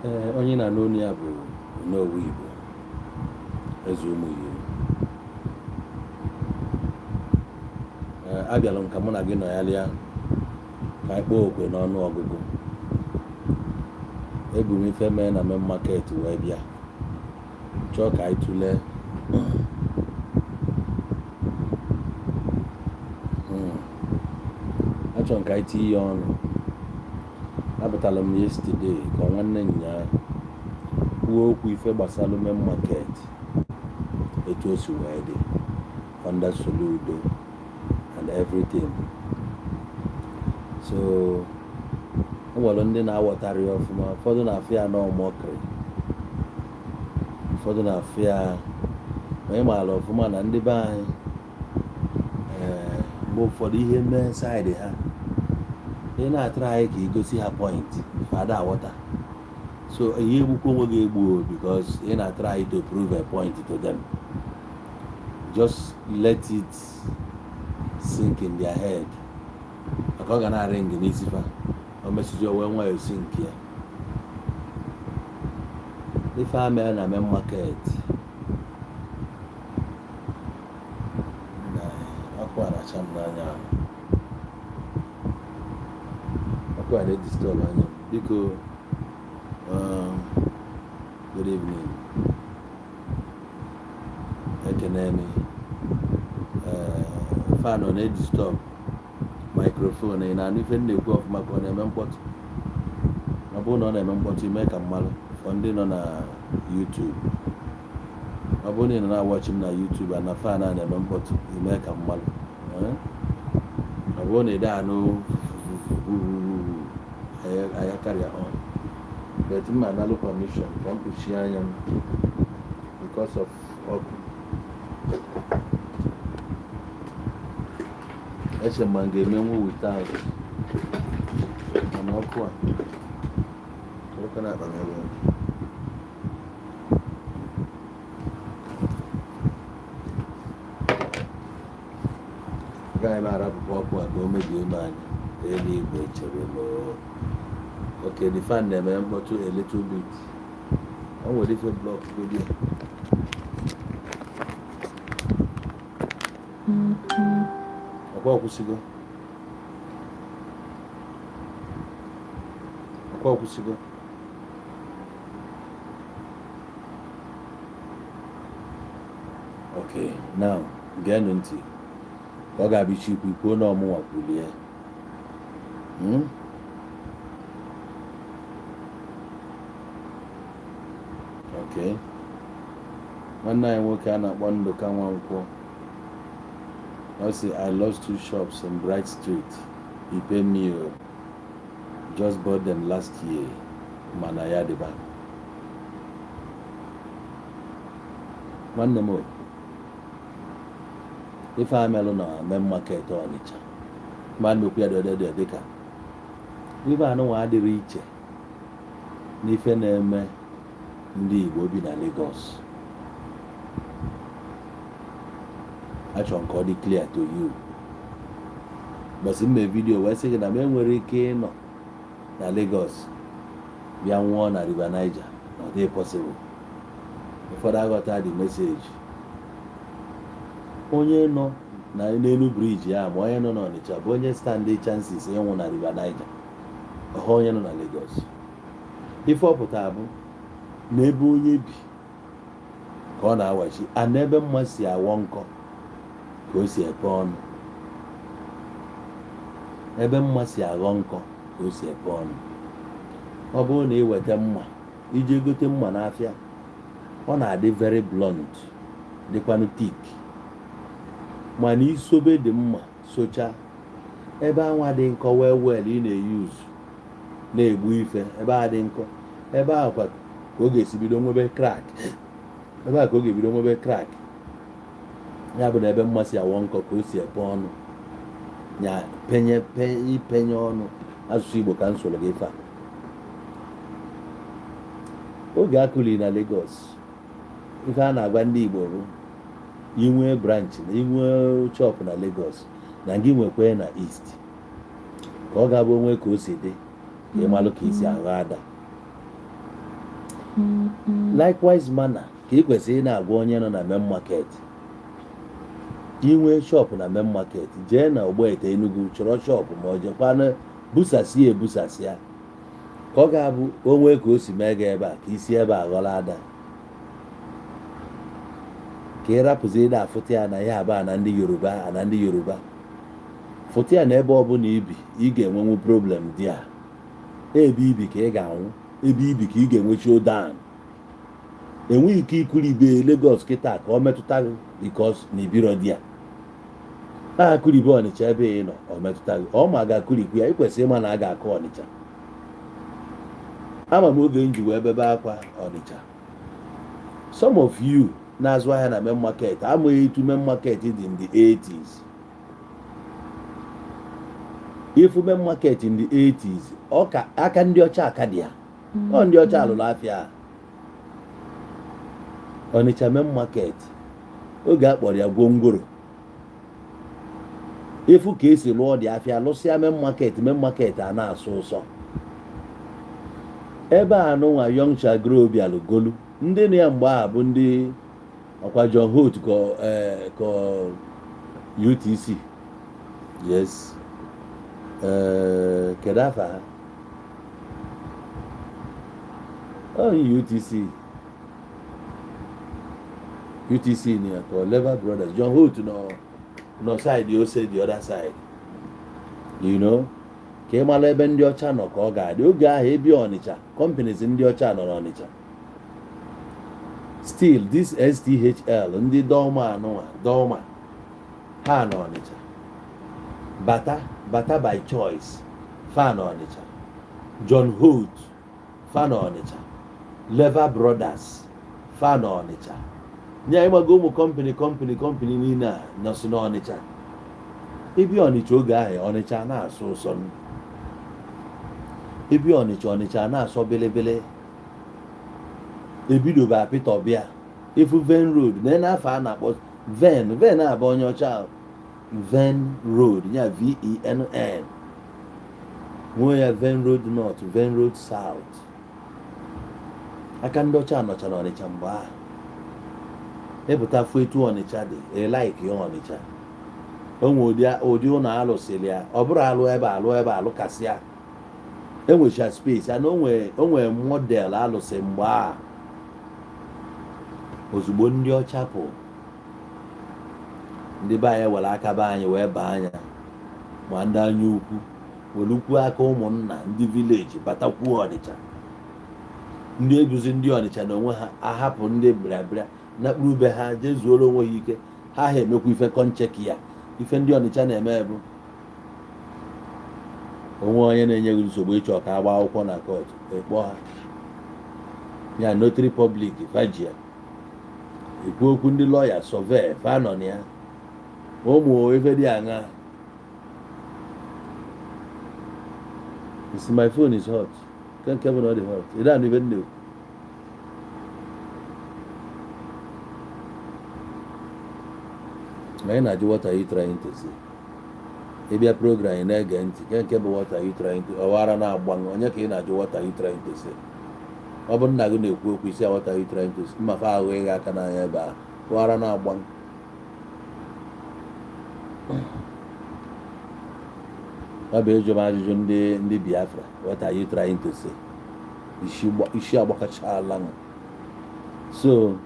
Ee, onye na-anụ onu ya bụ Onowu Igbo, Eze Ụmụ Igbo. Ee, abịala m ka mụ na gị nọgharịa ka anyị kpọọ okwe n'ọnụ ọgụgụ. Ebu m ife mee na main market wee bịa chọọ ka anyị tụlee. Achọrọ m ka anyị tinye ya ọnụ. Apụtara m yesterday ka nwanne nyaa kwuo okwu ife gbasara main market, etu o si wee dị under Soludo and everything. So o nwere ndị na-aghọtara ya ọfụma, ụfọdụ na-afụ ya na mockery, ụfọdụ na-afụ ya ma ị maara ọfụma na ndị be anyị, ee, mgbe ụfọdụ ihe mee side ha, ị na-atara anyị ka igosi ha point, fada aghọta. So ihe egbukwa onwe gị egbu o, because ị na-try to prove a point to them. Just let it sink in their head, maka ọ ga na-arị ngị n'isi fa, o mesizi o wee nwayọọ sink ya. Ife a mere na main market na ọkụ a na-acha m n'anya ahụ. Ọkụ a na-edisturb anya m. Biko, good evening, ekene m. Ee, fan ọ na-edisturb microphone? Ị na-anụ ife m na-ekwu ọfụma ka ọ na-eme mkpọtụ? Ọ bụrụ na ọ na-eme mkpọtụ, ime ka mmalụ. For ndị nọ na YouTube, ọ bụrụ na ị nọ na-awatch m na YouTube na fan a na-eme mkpọtụ, ime ka mmalụ. Eh? Ọ bụrụ na ị da anụ, anyị carry on, but m analụ permission ka m kpuchie anya m because of ọkụ. Eche m ma m ga-emenwu without, mana ọkụ a, ọkụ na-akpa m ebe. Agaghị m arapụkwa ọkụ a ka o mebie m anya. Eluigwe chere m oo. Okay, the fan na-eme mkpọtụ a little bit. O nwere ife block godi ya. Ọkwa ọkwụsịgo, ọkwa ọkwụsịgo. Okay, now geenụ ntị ka ọ ga-abịa ikwu ikwuo na ọmụnwa kwulie. Okay, nwanne anyị nwoke a na-akpọ Ndụka Nwankwọ, ọ sị, "I lost two shops in Bright Street. E pain me o. Just bought them last year." Mana ya dịba, nwanne m o, ife a melụ na main market Ọnịcha ma nnukwu ya dọdọdọ dịka ife anụnwa adịrị iche n'ife na-eme ndị Igbo bi na Lagos. Achọrọ m ka ọ dị clear to you. Mbọsị m mee video wee sị gị na m enwere ike ịnọ na Lagos bịa nwụọ na River Niger, na ọ dịghị possible. Ụfọdụ aghọta the message. Onye nọ na n'elu bridge ya ma onye nọ n'Ọnịcha bụ onye stand chances ịnwụ na River Niger, ọha onye nọ na Lagos. Ife ọ pụtara bụ na ebe onye bi ka ọ na-awachi, a na ebe mma si awọ nkọ ka o si epe ọnụ, ebe mma si aghọ nkọ ka o si epe ọnụ. Ọ bụrụ na ị weta mma ije gote mma n'afịa, ọ na-adị very blunt, dịkwanụ thick, mana isobe dị mma socha ebe anwa dị nkọ well well, ị na-eyuzu na-egbu ife ebe a dị nkọ, ebe ahụ kwa ka ọ ga-esi bido nwebe crack, ebe a ka ọ ga-ebido nwebe crack. Ya bụ na ebe mma si awọ nkọ ka o si epe ọnụ nya penye ipenye ọnụ. Asụsụ Igbo ka m sụrụ gị. Ife a oge akụli na Lagos, ife a na-agwa ndị Igbo bụ inwe branch na inwe shop na Lagos na gị nwekwe na East, ka ọ ga-abụ onwe ka o si dị, ka ị malụ ka isi aghọ ada. Likewise manner ka ị kwesịrị ị na-agwa onye nọ na main market. Inwe shop na main market, jee na Ogbete Enugu chọrọ shop, ma ọ jekwana busasịa ebusasịa, ka ọ ga-abụ onwe ka o si mee gị ebe a, ka isi ebe a ghọrọ ada, ka ị rapụzi ịda afụta ya na ya aba na ndị Yoruba, na ndị Yoruba fụta ya na ebe ọbụla ibi, ị ga-enwenwu problem dị a. Ebe ibi ka ị ga-anwụ, ebe ibi ka ị ga-enwe showdown. Enweghị ike ikuribe Lagos kịta ka ọ metụta gị, because na ibiro dị ya a akuribe Ọnịcha ebe ị nọ, ọ metụta gị. Ọ ma ga-akurikwu ya, ị kwesịrị ịma na a ga-akụ Ọnịcha. Ama m oge m ji wee bebe akwa Ọnịcha. Some of you na-azụ ahịa na main market amaghị etu main market dị in the 80s. Ifu main market in the 80s, ọ ka aka ndị ọcha aka dị ya. Ọ ndị ọcha alụrụ afịa a. Ọnịcha main market oge a kpọrọ ya gwongworo, ifu ka esi lụọ dị afịa, lụsịa main market, main market a na-asụ ụsọ ebe a nụnwa. Young Shall Grow bịalụ golu ndị nọ ya mgbe a bụ ndị ọkwa John Holt ka UTC. Yes, kedu afa ha? Ọ UTC, UTC ni ya ka Lever Brothers. John Holt nọ side ose, the other side, ka ị mara ebe ndị ọcha nọ ka ọ ga-adị oge ahụ. Ebi Ọnịcha, companies ndị ọcha nọ n'Ọnịcha still. This STHL, ndị Dọma anụnwa, Dọma ha nọ Ọnịcha. Bata bata by choice fa nọ Ọnịcha. John Holt fa nọ Ọnịcha. Lever Brothers fa nọ Ọnịcha. Nye ịgbago ụmụ company niile a nọsị n'Ọnịcha. Ebi Ọnịcha oge ahụ, Ọnịcha na-asụ ụsọ. Ebi Ọnịcha, Ọnịcha na-asọ belebele. Ebidoba Peter Ọbịa ifu Venn Road na n'afọ a na-akpọ Venn. Venn abụ onye ọcha ahụ. Venn Road ya, Venn, nwee ya Venn Road North, Venn Road South. Aka ndị ọcha nọcha n'Ọnịcha mgbe ahụ. Ịpụta fụ etu Ọnịcha dị, elike ya. Ọnịcha o nwe ụdị ụlọ alụsịrị ya. Ọ bụrụ alụ ebe alụ ebe alụkasịa, enwecha space ya na onwe model alụsị mgbe a. Ozugbo ndị ọcha pụ, ndị be anyị were aka be anyị wee baa anya, ma ndị anya ukwu welukwu aka ụmụnna ndị village batakwuo Ọnịcha. Ndị eguzi ndị Ọnịcha na onwe ha ahapụ ndị bịarabịa nakpuru be ha, jee zuoro onwe ha ike. Ha emekwa ife kọncheki ya. Ife ndị Ọnịcha na-eme bụ onwe onye na-enye gị nsogbu, ịchọ ka agba akwụkwọ na court, ịkpọ ha ya notary public fajia, ekwu okwu ndị lawyer, survey fa nọ na ya, ụmụ ife dị aṅa. It's my phone is hot. Nke bụ na ọ dị hot, ị na-anụ ife m na-ekwu. Anyị na-ajụ, "What are you trying to say?" Ịbịa program, ị na-ege ntị. Nke bụ, "What are you trying to?" Ọwara na-agba onye ka ị na-ajụ, "What are you trying to say?" Ọ bụ nna gị na-ekwu okwu isi, "What are you trying to say?" Mmafe ahụ ịgha aka n'anya ebe a, wara na-agba. Ọ bụ ịjụ m ajụjụ ndị Biafra, "What are you trying to say?" Isi agbakachala m. So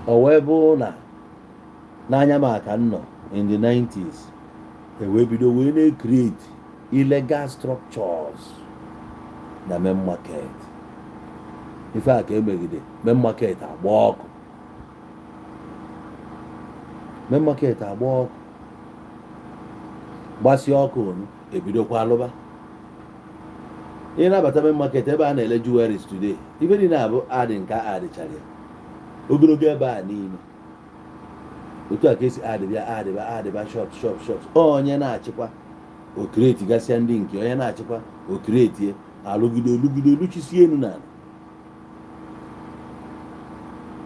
o wee bụ na n'anya m aka m nọ in the 90s, e wee bido wee na-create illegal structures na main market. Ife a ka emegide main market agba ọkụ, main market agba ọkụ, gbasie ọkụ onu, ebidokwa alụba. Ị na-abata main market ebe a na-ele jewelries today, ife niile abụ adị nke a adịchara ya ogologo ebe a niile. Otu a ka esi adịbịa adịba adịba shop shop shop. Onye na-achịkwa o create gasịa ndị nke onye na-achịkwa o create, alụgide olugide oluchisi elu n'ala.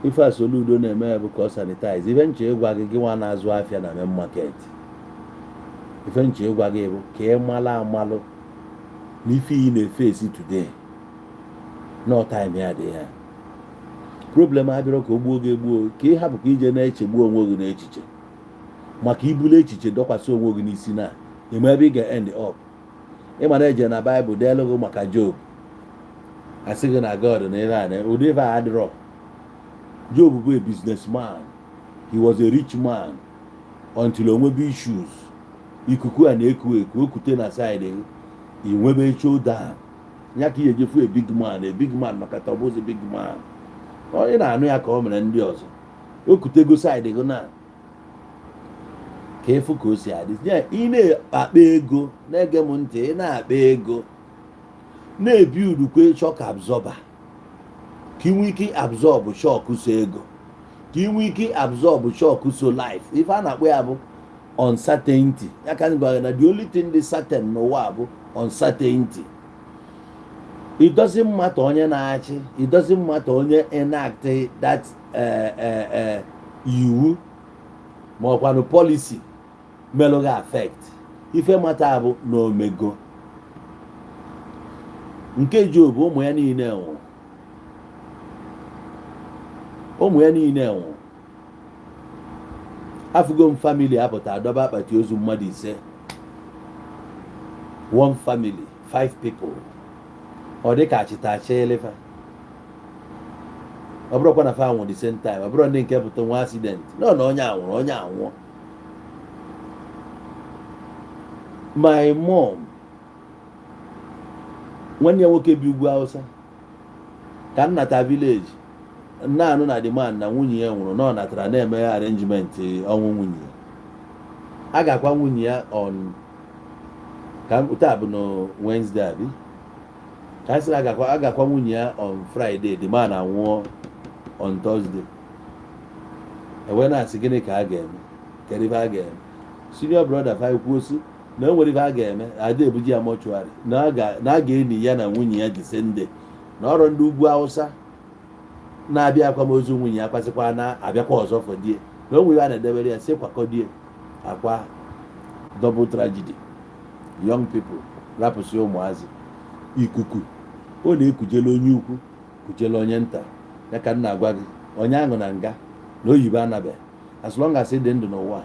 Ife a Soludo na-eme bụ ka ọ sanitize. Ife nche ịgwa gị, gị nwa na-azụ afịa na main market, ife nche ịgwa gị bụ ka ị malụ amalụ na ife ị na-efesi today. No time ya dị ya. Problem abịarọ ka o gbuo gị egbuo, ka ị hapụ ka ije na-echegbu onwe gị n'echiche, maka ibulu echiche dọkwasị onwe gị n'isi na ime ebe ị ga-end up. Ịma na eje na Baịbụl deelu gị maka Job, asị gị na God na ihe a na ụdị ife a adịrọ. Job bụ a businessman, he was a rich man until o nwebe issues. Ikuku a na-eku eku okute na side gị, i nwebe showdown ya ka ị ejefu a big man, a big man, maka ta ọ bụzi big man. Onye na-anụ ya ka o mere ndị ọzọ okutego side gị na ka ịfụ ka o si adị ya. Ị na-akpa ego, na-ege m ntị, ị na-akpa ego, na-ebi urukwe shock absorber, ka ị nwee ike absorb shock so ego, ka ị nwee ike absorb shock so life. Ife a na-akpọ ya bụ uncertainty. Ya ka m gwara gị na the only thing dị certain n'ụwa bụ uncertainty. It doesn't matter onye na-achị, it doesn't matter onye enact that iwu ma ọkwanụ policy melụ gị affect. Ife mata bụ na omego nke Job, ụmụ ya niile nwụrụ, ụmụ ya niile nwụrụ. Afụgo m family apụta adọba akpati ozu mmadụ ise, one family, five people. Ọ dị ka achịta achị elefa. Ọ bụrụkwa na fa nwụrụ the same time, ọ bụrụ ndị nke pụta nwa accident nọ na onye anwụrụ, onye anwụọ. My mom, nwanne ya nwoke bi ugwu Hausa, ka m nata village nna-anụ na the man na nwunye ya nwụrụ, na ọ natara na-eme arrangement ọnwụ nwunye ya. A ga-akwa nwunye ya on ka taa bụ na Wednesday abi ka a sịrị a ga-akwa nwunye ya on Friday, the man anwụọ on Thursday. Ewee na-asị, gịnị ka a ga-eme? Kedu ife a ga-eme? Senior brother fa kwuo si na o nwere ife a ga-eme, ada ebuji ya mortuary, na a ga-eni ya na nwunye ya the same day, na ọrụ ndị ugwu Hausa na-abịa akwamozu nwunye ya kwasịkwa na-abịakwa ọzọ fọdie, na o nwere a na-edebere ya si kwakọdie akwa. Double tragedy, young people rapụsị ụmụazị. Ikuku ọ na-ekujele onye ukwu, kujele onye nta. Ya ka m na-agwa gị, onye aṅụ na nga na oyibo anabe. As long as ị dị ndụ n'ụwa,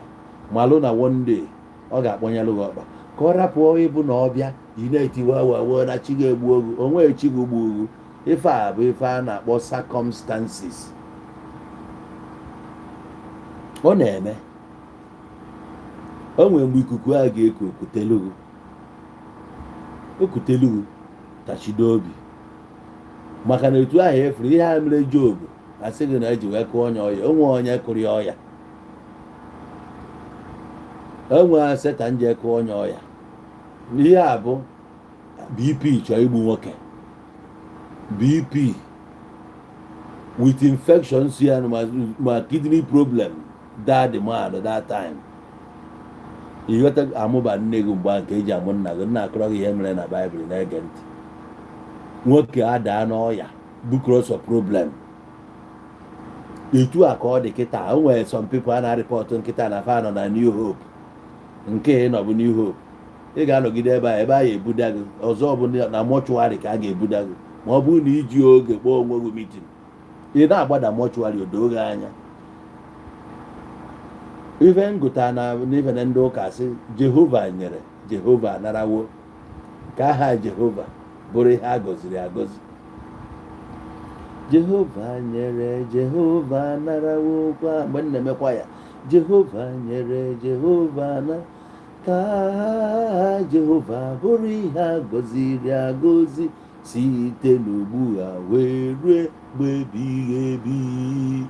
malụ na one day ọ ga-akpọnyelụ gị ọkpa ka ọ rapụ ịbụ na ọbịa ị na-etiwa wawo na chi ga-egbu ogu onwe chi gị gbu ogu. Ife a bụ ife a na-akpọ circumstances. Ọ na-eme o nwere mgbe ikuku a ga-eku okutelugu okutelugu. Tachido obi, maka na etu ahụ efuru ihe a mere Job, asị gị na eji wee kụọ onye ọya, onwe onye kụrụ ya ọya, enwe Satan ji kụọ onye ọya. Ihe a bụ BP chọọ igbu nwoke, BP with infection si ya ma kidney problem. That the man that time, ịghọta amụba nne gị mgbe nke eji amụ nna gị, nna akọrọ gị ihe mere na Baịbụl. Na-ege ntị, nwoke adaa n'ọya bukroso problem. Etu a ka ọ dị kịta. O nwere some people a na-arịpọtụ nkịta na fa nọ na New Hope. Nke ị nọ bụ New Hope, ị ga-anọgide ebe a, ebe a ga-ebuda gị ọzọ bụ na mortuary ka a ga-ebuda gị, ma ọ bụrụ na iji oge kpọọ onwe gị meeting. Ị na-agbada mortuary, o gị anya. Ife ngụta na n'ife na ndị ụka sị Jehova nyere, Jehova anarawo, ka aha Jehova bụrụ ihe a gọziri agọzi. Jehova nyere, Jehova narawokwa. Mgbe m na-emekwa ya, Jehova nyere, Jehova na ka aha Jehova bụrụ ihe a gọziri agọzi site n'ugbu a wee rue mgbe ebighị ebi.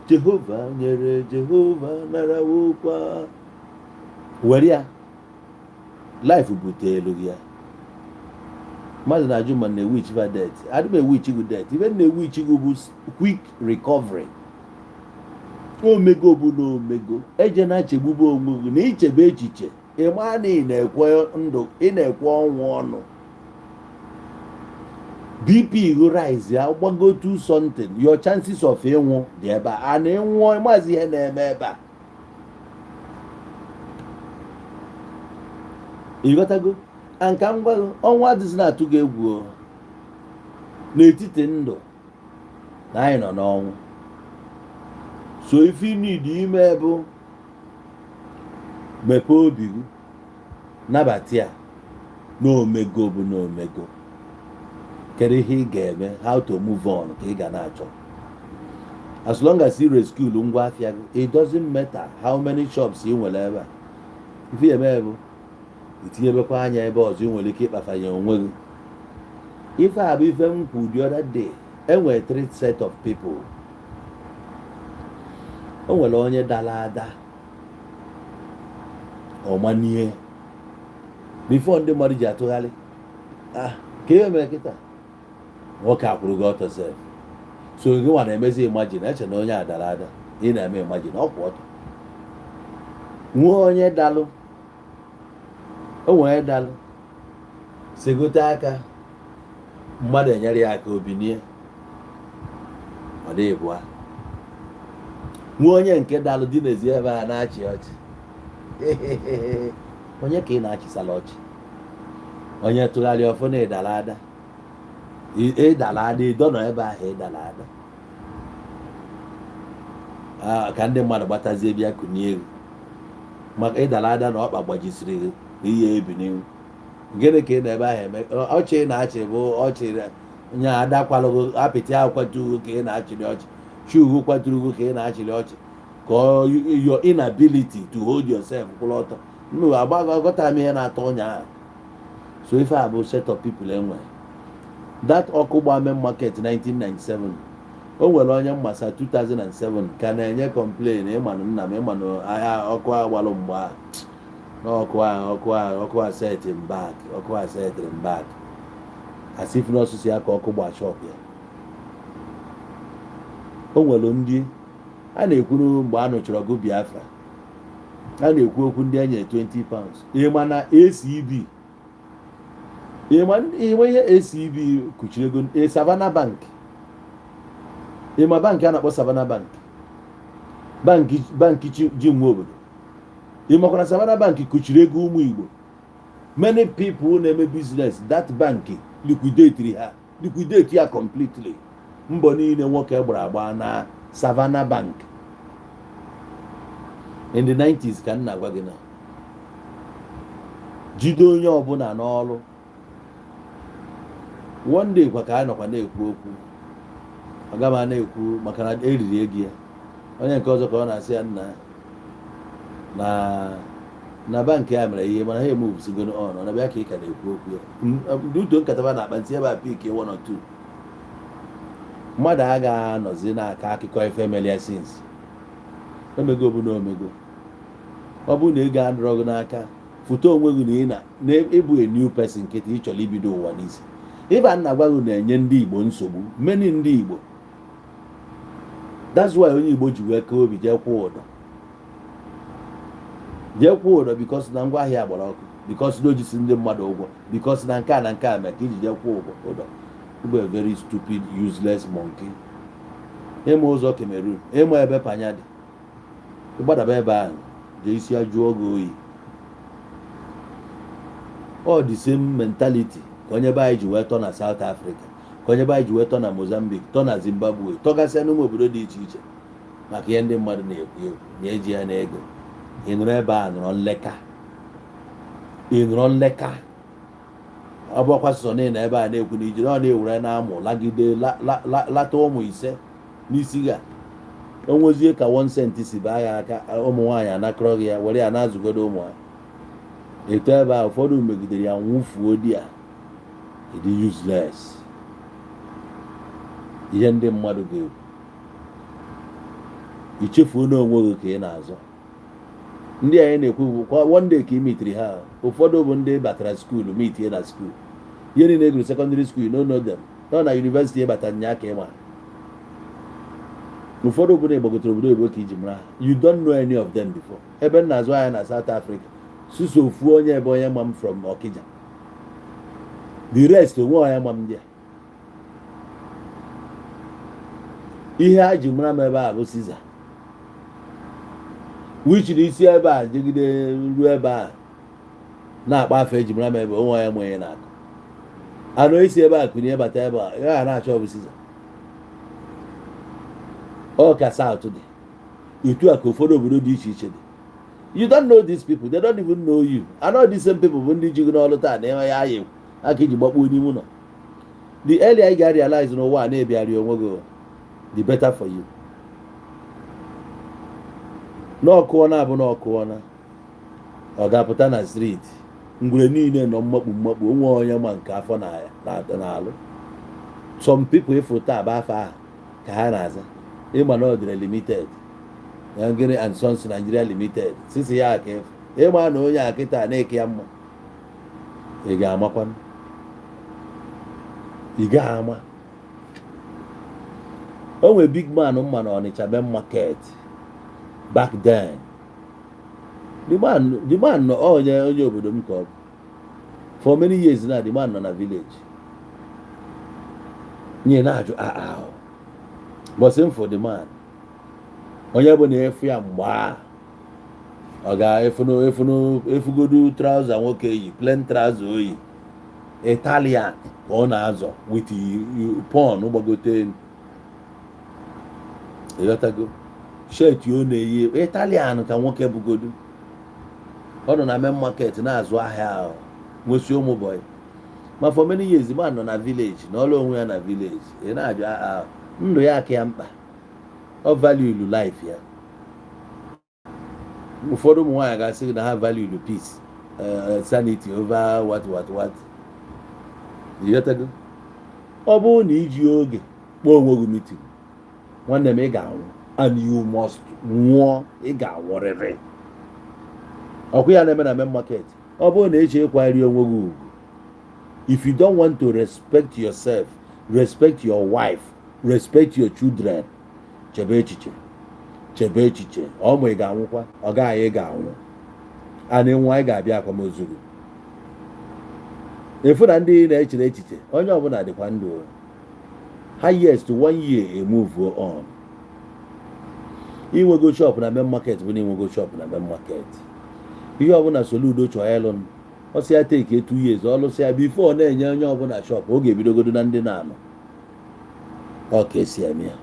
Jehova nyere, Jehova narawokwa. Were ya, life butelu gị ya. Mmadụ na-ajụ ma na-ewish fa death. Adị m ewish gị death. Ife na-ewish gị bụ quick recovery. Omego bụ na omego. Eje na chegbube onwe gị na ichebe echiche, ị maa na ị na-ekwe ndụ, ị na-ekwe ọnwụ ọnụ. BP gị rise ya gbagotu something, your chances of ịnwụ dị ebe a. A na ịnwụọ, maazị ihe na-eme ebe a, ịghọtago? A nka m gwa gị, ọnwụ adịghị na-atụ gị egwu o. N'etiti ndụ na anyị nọ n'ọnwụ. So ife ị need ime bụ mepee obi gị, nabata ya na omego bụ na omego. Kedu ihe ị ga-eme? How to move on ka ị ga na-achọ. As long as ị rescue ngwa afịa gị, it doesn't matter how many shops ị nwere ebe a. Ife ya eme bụ itinyebekwa anya ebe ọzọ ị nwere ike ịkpafanye onwe gị. Ife a bụ ife m kwu the other day. Enwere three set of people. O nwere onye dara ada, ọmanie before ndị mmadụ ji atụgharị, ah, ka ihe mere kịta nwoke akwụrụ gị ọtọ sef. So gị nwa na-emezi imagine, eche na onye a dara ada, ị na-eme imagine ọ kwụ ọtọ. Nwee onye dalụ, o nwere dalụ segote aka, mmadụ enyere ya aka, obinie, ọ dị ịbụa. Nwee onye nke dalụ dị n'ezi ebe a na-achị ọchị. Onye ka ị na-achịsala ọchị? Onye tụgharịa ọfụ na ịdara ada, ịdara ada, ịdọ nọ ebe ahụ ịdara ada. Ka ndị mmadụ gbatazie bịa kunie gị maka ịdara ada na ọkpa gbajisiri gị na ihe ebi n'ihu. Gịnị ka ị na ebe ahụ eme? Ọchị ị na-achị bụ ọchị nya adakwalụgụ apịtị ahụ kwaturu ka ị na-achịrị ọchị, shugu kwaturu ka ị na-achịrị ọchị, ka your inability to hold yourself kwụrụ ọtọ. Nnụ agbagọta m ihe na-atọ ọnya ahụ. So ife a bụ set of people enwe. That ọkụ gba main market 1997, o nwere onye mmasa 2007 ka na-enye complain, ịmanụ nna m, ịmanụ ahịa ọkụ agbalụ mgbe ahụ n'ọkụ ahụ, ọkụ ahụ, ọkụ a set m back, ọkụ a setịrị m back, as if n'ọsụsụ ya ka ọkụ gba shop ya. O nwere ndị a na-ekwuru mgbe a nụchara ọgụ Biafra, a na-ekwu okwu ndị e nyere £20. Ịma na ACB, ịma ihe ACB kuchiri ego Savannah Bank? Ịma bank a na-akpọ Savannah Bank, bank ji nwe obodo? Ị makwa na Savannah Bank kuchiri ego ụmụ Igbo? Many people na-eme business, that bank liquidate ha, liquidate ya completely. Mbọ niile nwoke gbara agba na Savannah Bank in the 90s ka m na-agwa gị na jide onye ọbụla n'ọrụ. One day kwa ka a nọkwa na-ekwu okwu, aga m na-ekwu maka na eriri ego ya. Onye nke ọzọ ka ọ na-asị ya nna na bank ya mere ihe, mana ha emovesigo on. Ọ na-abịa ka ị ka na-ekwu okwu ya ndị uto nkataba na-akpa ntị ebe a, pick one or two. Mmadụ agaghị anọzi n'aka akụkọ ife melia since omego bụ na omego. Ọ bụrụ na ego adịrọ gị n'aka, foto onwe gị na ị na ịbụ a new person nkịtị, ị chọrọ ibido ụwa n'isi. Ịba nna gwa gị na-enye ndị Igbo nsogbu, many ndị Igbo. That's why onye Igbo ji wee kee obi jee kwụọ ụdọ, jee kwụọ ụdọ, because na ngwaahịa gbara ọkụ, because na ojisi ndị mmadụ ụgwọ, because na nke a na nke a mee ka iji jee kwụọ ụgwọ ụdọ. Ịbụ a very stupid, useless monkey. Ịma ụzọ Cameroon, ịma ebe panya dị, ịgbadaba ebe ahụ, jee isi ajụọ gị oyi. All the same mentality ka onye be anyị ji wee tọ na South Africa, ka onye be anyị ji wee tọ na Mozambique, tọ na Zimbabwe, tọgasịa n'ụmụ obodo dị iche iche, maka ihe ndị mmadụ na-ekwu ekwu na eji ya n'ego. Ị nụrụ ebe a nụrụ nleka, ị nụrụ nleka. Ọ bụ ọkwa sọ na ebe a na-ekwu na ijiri ọ na-ewere na-amụ lagide lata ụmụ 5 n'isi ga o nwezie ka 1 cent si baa ya aka. Ụmụ nwaanyị anakọrọ gị ya, were ya na-azụgodo ụmụ ha eto ebe a. Ụfọdụ megidere ya nwụfuo di ya, ịdị useless. Ihe ndị mmadụ ga-ekwu, ichefuo n'onwe gị ka ị na-azọ. Ndị anyị na-ekwu bụ kwa one day ka ị mitiri ha. Ụfọdụ bụ ndị batara school, mitie na school, ihe niile eguru secondary school, you no know them. Nọ na university ịbata nya ka ịma. Ụfọdụ bụ na ịgbagotere obodo oyibo ka iji mara ha. You don't know any of them before. Ebe m na-azụ ahịa na South Africa, suso ofu onye ebe onye ma m from Okija, the rest onwe onye ma m. Ndị a ihe a ji mara m ebe a bụ Caesar, which na isi ebe a jegide ruo ebe a na-akpa afọ eji mara m ebe onwe onye ma onye na-akụ. Anụ isi ebe a kụnye bata ebe a, ya na-achọ bụ Caesar. Ọ ka South dị etu a, ka ụfọdụ obodo dị iche iche dị. You don't know these people, they don't even know you. I know these same people bụ ndị ji gị n'ọrụ taa na enwe ya aya aka iji gbakpuo n'ime ụlọ. The earlier ị ga-realize n'ụwa a na-ebịarị onwe gị, the better for you. N'ọkụọ na abụ n'ọkụọ na ọ ga-apụta na street, ngwere niile nọ mmakpu mmakpu onwe onye ma nke afọ na-alụ. Some people ịfụ taa bụ afọ ahụ ka ha na-aza. Ịma na ọ dịrị limited, Ngiri and Sons Nigeria Limited sisi ya aka ịfụ, ịma na onye a kịta na-eke ya mma, ị ga-amakwanụ? Ị gaghị ama. O nwere big man mma na Ọnịcha main market back then. The man nọ onye obodo m ka ọ bụ. For many years now, the man nọ na village nye na-ajụ ah, but same for the man, onye bụ na efu ya mgbe a ọ ga-efunu efunu efugodu trouser nwoke yi, plain trouser oyi Italian ka ọ na-azọ with pon gbagote elu. Ịghọtago? Shirt ọ na-eyi Italian ka nwoke bugodu. Ọ nọ na main market na-azụ ahịa ahụ, nwesi ụmụ boy, ma for many years man nọ na village na ọlụ onwe ya na village. Ị na-ajụ ahụ ndụ ya aka ya mkpa, ọ value life ya. Ụfọdụ ụmụ nwaanyị ga-asị gị na ha value peace, sanity over what what what. Ịghọtago? Ọ bụrụ na iji oge kpọọ onwe gị meeting, nwanne m, ị ga-anwụ, and you must nwụọ, ị ga-anwụrịrị. Ọkụ ya na-eme na main market, ọ bụrụ na eche ịkwanyere onwe gị ugwu, if you don't want to respect yourself, respect your wife, respect your children, chebe echiche, chebe echiche. Ọ ma ị ga-anwụkwa, ọ gaghị, ị ga-anwụ. A na-enwe, anyị ga-abịa akwamozu gị. Efu na ndị na-echere echiche, onye ọbụla dịkwa ndụ highest one year, e move on. Inwego shop na main market bụ na inwego shop na main market. Ihe ọbụla Soludo chọọ ịlụ, ọ sị ya take 2 years, ọ lụsị ya before ọ na-enye onye ọbụla shop. Ọ ga-ebidogodo na ndị na-anọ. Ọ ka esi eme ya.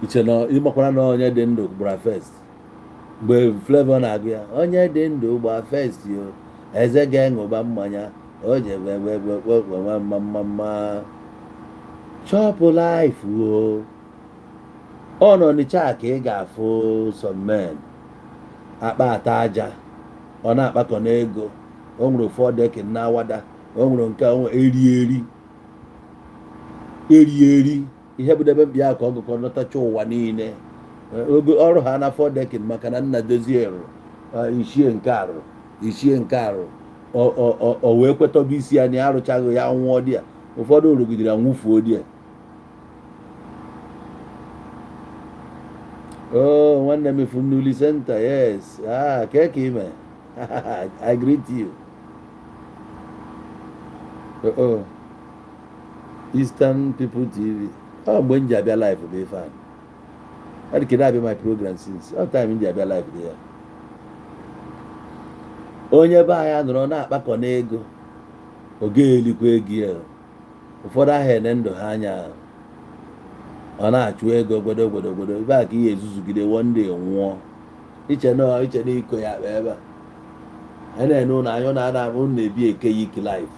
Iche na ịmakwara na onye dị ndụ gbara first. Mgbe Flavour na-agụ ya, onye dị ndụ gba first yo, eze ga-eṅụba mmanya o ji mma mma mma, chop life o. Ọ nọ n'Ọnịcha ka ị ga-afụ some men akpa ata aja, ọ na-akpakọ n'ego. O nwere ụfọdụ eke na awada, o nwere nke o nwere eri eri eri eri ihe bụ debe mkpi ya ka ọ gụkọ nọtacha ụwa niile ogo ọrụ ha na fọdekin, maka na nna dozie rụrụ ichie nke arụ, ichie nke arụ, o wee kwetọba isi ya na ya arụchaghị ya, nwụọ di ya. Ụfọdụ rụgidere ya, nwụfuo di ya. Oh, nwanne m from Nuli Center, yes. Ah, kee ka ime? I greet you. Oh, oh. Eastern People TV. Ọ mgbe m ji abịa live bụ ife a. Ọ dị kedu abịa my program since. Ọ time m ji abịa live dị ya. Onye be anyị nọrọ na-akpakọ n'ego, ọ ga-elikwa ego ya. Ụfọdụ ahịa ene ndụ ha anya, ọ na-achụ ego gbodo gbodo gbodo. Ebe a ka ihe ezuzugide, one day nwụọ. Iche na iche na iko ya akpa ebe a a na-ene ụlọ anya, ụnụ ana ụnụ na-ebi eke yik life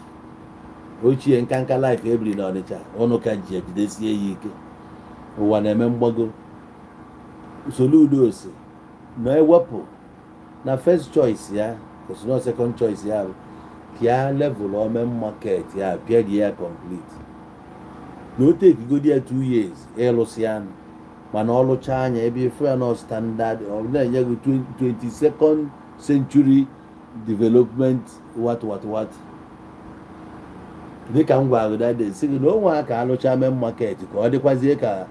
ochie, nka nka life ebiri n'Ọnịcha. Ụnụ ka ji ejidesie ya ike. Ụwa na-eme mgbago. Soludo si na-ewepụ na first choice ya, osi na second choice ya bụ ka ya level ome market ya, pịarie ya complete, na o tekigodi ya 2 years ịlụsị ya. Mana ọ lụchaa anya ebe ifu ya nọ standard, ọ na-enye gị 22nd century development, what what what. Dịka m gwara gị that day, sị gị na o nwe ka alụcha main market ka ọ dịkwazie ka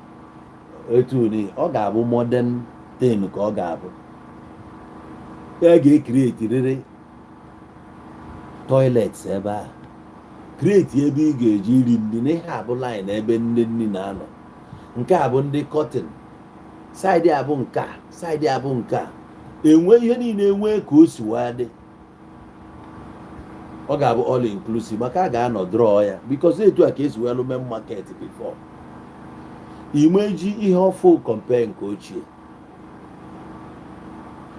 etu ni ọ ga-abụ, modern thing ka ọ ga-abụ. E ga-e create rịrị toilets ebe a, create ebe ị ga-eji iri nri na ihe abụ line ebe ndị nri na-anọ. Nke a bụ ndị cotton side, abụ nke a side, abụ nke a. Enwe ihe niile enwee ka o si wee dị, ọ ga-abụ all inclusive, maka a ga-anọ draw ya, because etu a ka esi wee lụ main market before. Ime ji ihe ọfụ compare nke ochie,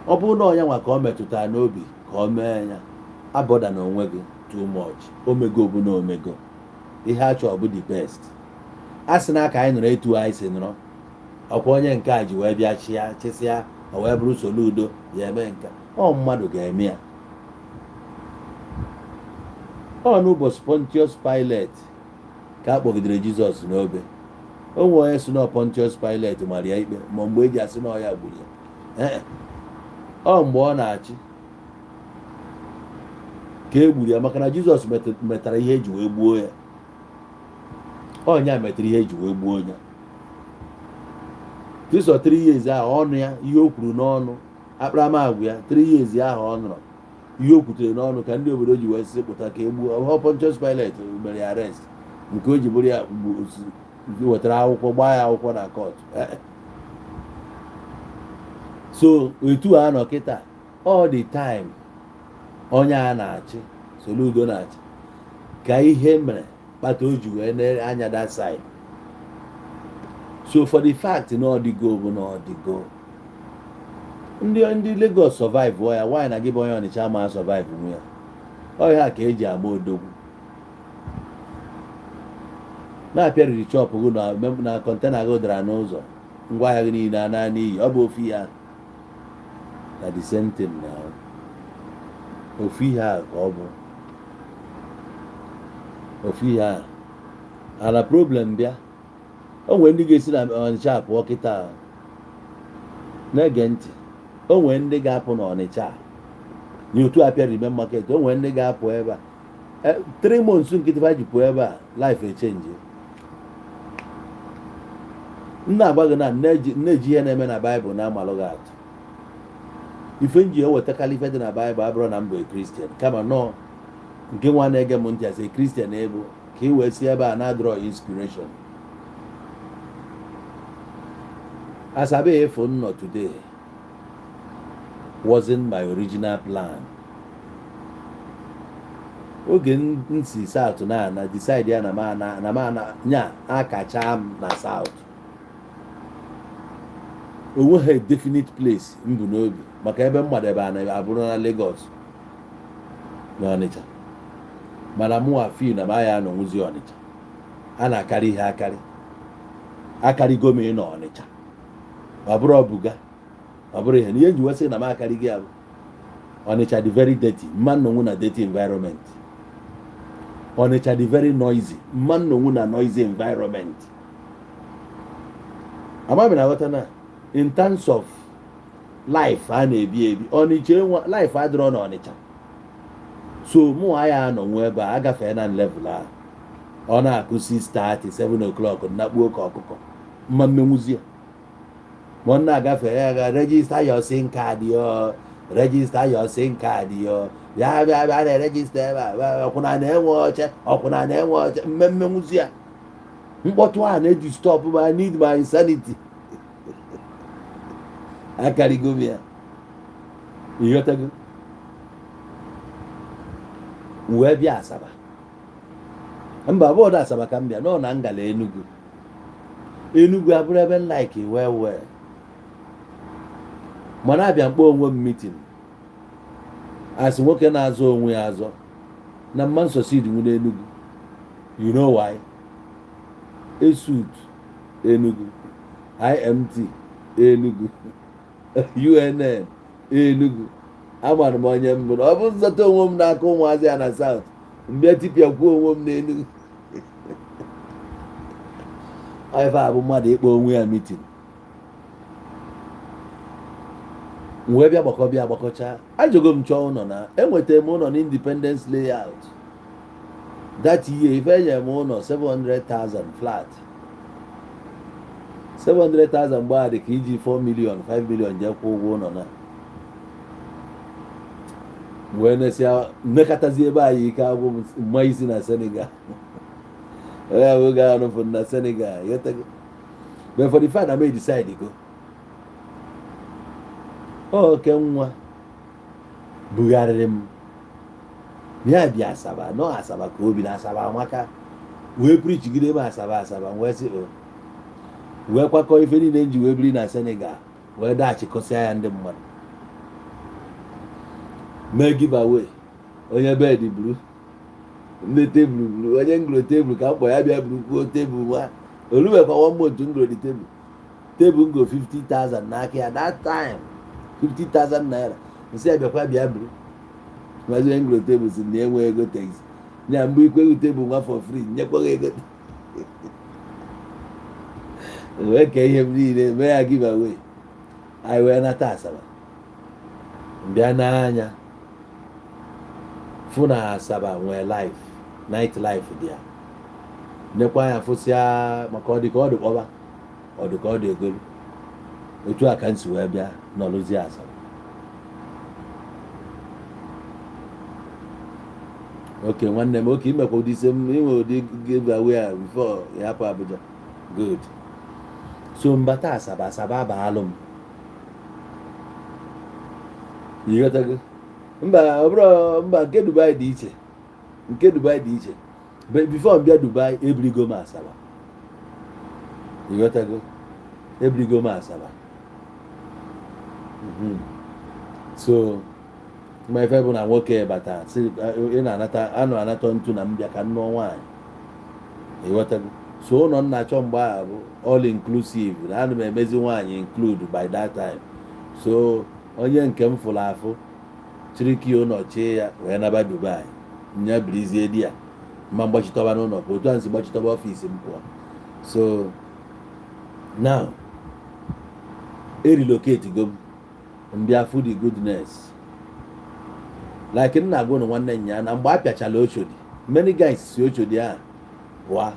ọ bụrụ na ọnya nwa ka ọ metụtara n'obi ka ọ mee ya, abọda na onwe gị too much. Omego bụ na omego ihe a chọrọ bụ the best. A sị na aka anyị nọrọ etu anyị si nọrọ, ọkwa onye nke a ji wee bịa chịa chịsịa, o wee bụrụ Soludo ya eme nke ọ mmadụ ga-eme ya. Ọ n'ụbọchị Pontius Pilate ka a kpọgidere Jizọs n'obe. O nwere onye si na Pontius Pilate mara ya ikpe, ma mgbe eji asị na ọ ya gburu ya. Ee, ọ mgbe ọ na-achị ka e gburu ya, maka na Jizọs metara ihe eji wee gbuo ya. Ọnya metara ihe eji wee gbuo ya. Jizọs 3 years ahụ ọnụ ya, ihe o kwuru n'ọnụ, akparamagwa ya 3 years ahụ ọ nọrọ, ihe o kwutere n'ọnụ ka ndị obodo ji wee sị pụta ka e gbuo. Ọ Pontius Pilate mere ya arrest, nke o ji bụrụ ya wetara akwụkwọ gbaa ya akwụkwọ na court. So etu a nọ kịta, all the time onye a na-achị, Soludo na-achị, ka ihe mere kpata o ji wee nee anya that side. So for the fact na ọdịgo bụ na ọdịgo, ndị Lagos survive ya, nwaanyị na gị bụ onye Ọnịcha ma survive nwe ya. Ọ ihe a ka eji ama odogwu na-apịariri shop gị na container gị dara n'ụzọ, ngwaahịa gị niile a naa n'iyi. Ọ bụ ofu ihe ahụ na the same thing, na ofu ihe ahụ ka ọ bụ ofu ihe ahụ. Ana problem bịa, o nwere ndị ga-esi na Ọnịcha pụọ kịta. Na-ege ntị, o nwere ndị ga-apụ n'Ọnịcha n'otu apịara main market. O nwere ndị ga-apụ ebe a 3 months nkịtị fa ji pụọ ebe a, life e-change. M na-agwa gị na nne ji ihe na-eme na Baịbụl na-amalụ gị atụ. Ife m ji ewetakarị ife dị na Baịbụl abụrụ na m bụ Christian, kama nọọ nke nwa na-ege m ntị asị Christian ebu ka ị wee si ebe a na-draw inspiration. Asabe efu nnọ today wasn't my original plan. Oge m si South na ana decide ya na m ana na m ana nya akacha m na South, onweghị definite place m bụ n'obi, maka ebe mmadụ ebe a na-abụrụ na Lagos na Ọnịcha, mana mụnwa feel na m aya anọnwụzi Ọnịcha. A na-akarị ihe akarị, akarịgo m ịnọ Ọnịcha. Ọ bụrụ ọbụga, ọ bụrụ ihe na ihe nji wesị na m akarịghị ya bụ Ọnịcha dị very dirty, mma nnọnwụ na dirty environment. Ọnịcha dị very noisy, mma nnọnwụ na noisy environment. Amaghị na aghọta na in terms of life a na-ebi ebi, Ọnịcha enwe life adịrọ na Ọnịcha. So mụ aya anọnwụ ebe a, agafee na level ahụ. Ọ na-akụ 6:30, 7 o'clock, nnakpuo ka ọkụkọ mma mmenwuzi ya. Ma ọ na-agafe ya ga register your SIM card yo, register your SIM card yo, bịa bịa bịa na-e-register ebe a. Ọkwụna na-enwe oche, ọkwụna na-enwe oche mmemme nwuzi ya. Mkpọtụ a na-e-disturb m. I need my sanity. Akarịgo m ya, ịghọtago? Wee bịa Asaba, mba, bọọdụ Asaba ka m bịa nọ na ngala Enugu. Enugu abụrụ ebe m like well well, mana abịa mkpọ onwe m meeting asị nwoke na-azọ onwe ya azọ na mma nsosid nwu n'Enugu. You know why? ESUT Enugu, IMT Enugu, UNN Enugu. Amara m onye mbụ na ọ bụ nzọta onwe m n'aka ụmụazị ya na South, mbịa tipịakwuo onwe m n'Enugu. Ife a bụ mmadụ ịkpọ onwe ya meeting. M wee bịa gbakọ, bịa gbakọcha, ajọgo m chọọ ụlọ na enwetara m ụlọ na Independence Layout that year. Ife enyere m ụlọ 700,000 flat, 700,000 mgbe a dị ka iji 4 million, 5 million jee kwụọ ụgwọ ụlọ. Na wee nesịa mmekọtazi ebe anyị ike agwụ m mma isi na Senegal, onye ahụ ga-anụfụ na Senegal yetego. But for the fact na me decide go, Oke nwa bugharịrị m ya bịa Asaba, nọ Asaba ka obi na Asaba amaka, wee preachigide m Asaba, Asaba wee sị o wee kwakọọ ife niile m ji wee biri na Senegal, wee daghachikọsịa ya ndị mmadụ, mee give away. Onye bed buru, ndị tebụl buru, onye ngoro tebụl ka mkpọ ya bịa buru kwuo tebụl nwa olubekwa one month ngoro dị tebụl, tebụl ngo 50,000 n'aka ya that time, 50,000 naira. Nsị ya bịakwa bịa buru. Mazi onye ngoro tebụl si na enwe ego taxi ya mgbe ikweghị tebụl nwa for free, nyekwaghị ego, wee kee ihe m niile, mee ya give away. Anyị wee nata Asaba, bịa n'anya fụ na Asaba nwee life, night life dị ya. Nekwa anya fụsịa maka ọ dị ka ọ dị kpọba, ọ dị ka ọ dị egolu. Otu a ka m si wee bịa nọrụzie Asaba. Okay, nwanne m, okay, imekwa ụdị ise m inwe ụdị give away a before ị hapụ Abuja. Good. So mbata Asaba, Asaba abaalụ m, ịghọtago? Mba, ọ bụrụ mba, nke Dubai dị iche, nke Dubai dị iche. But before m bịa Dubai, ebirigo m Asaba, ịghọtago? Ebirigo m Asaba. So ma ife bụ na nwoke bata sị ị na-anata anụ anatọ ntu na mbịa ka nnụọ nwaanyị, ịghọtago? So ụlọ m na-achọ mgbe ahụ bụ all inclusive, na ana m emezi nwaanyị include by that time. So onye nke m fụrụ afụ chiriki ụlọ chie ya wee naba Dubai, nya birizie di ya ma mgbachitọba n'ụlọ pụọ, otu a nsi gbachitọba office m pụọ. So now erelocate go m, mbịa fụ the goodness. Like m na-agwa ụnụ nwanne nya na mgbe a pịachala Oshodi, many guys si Oshodi a pụọ.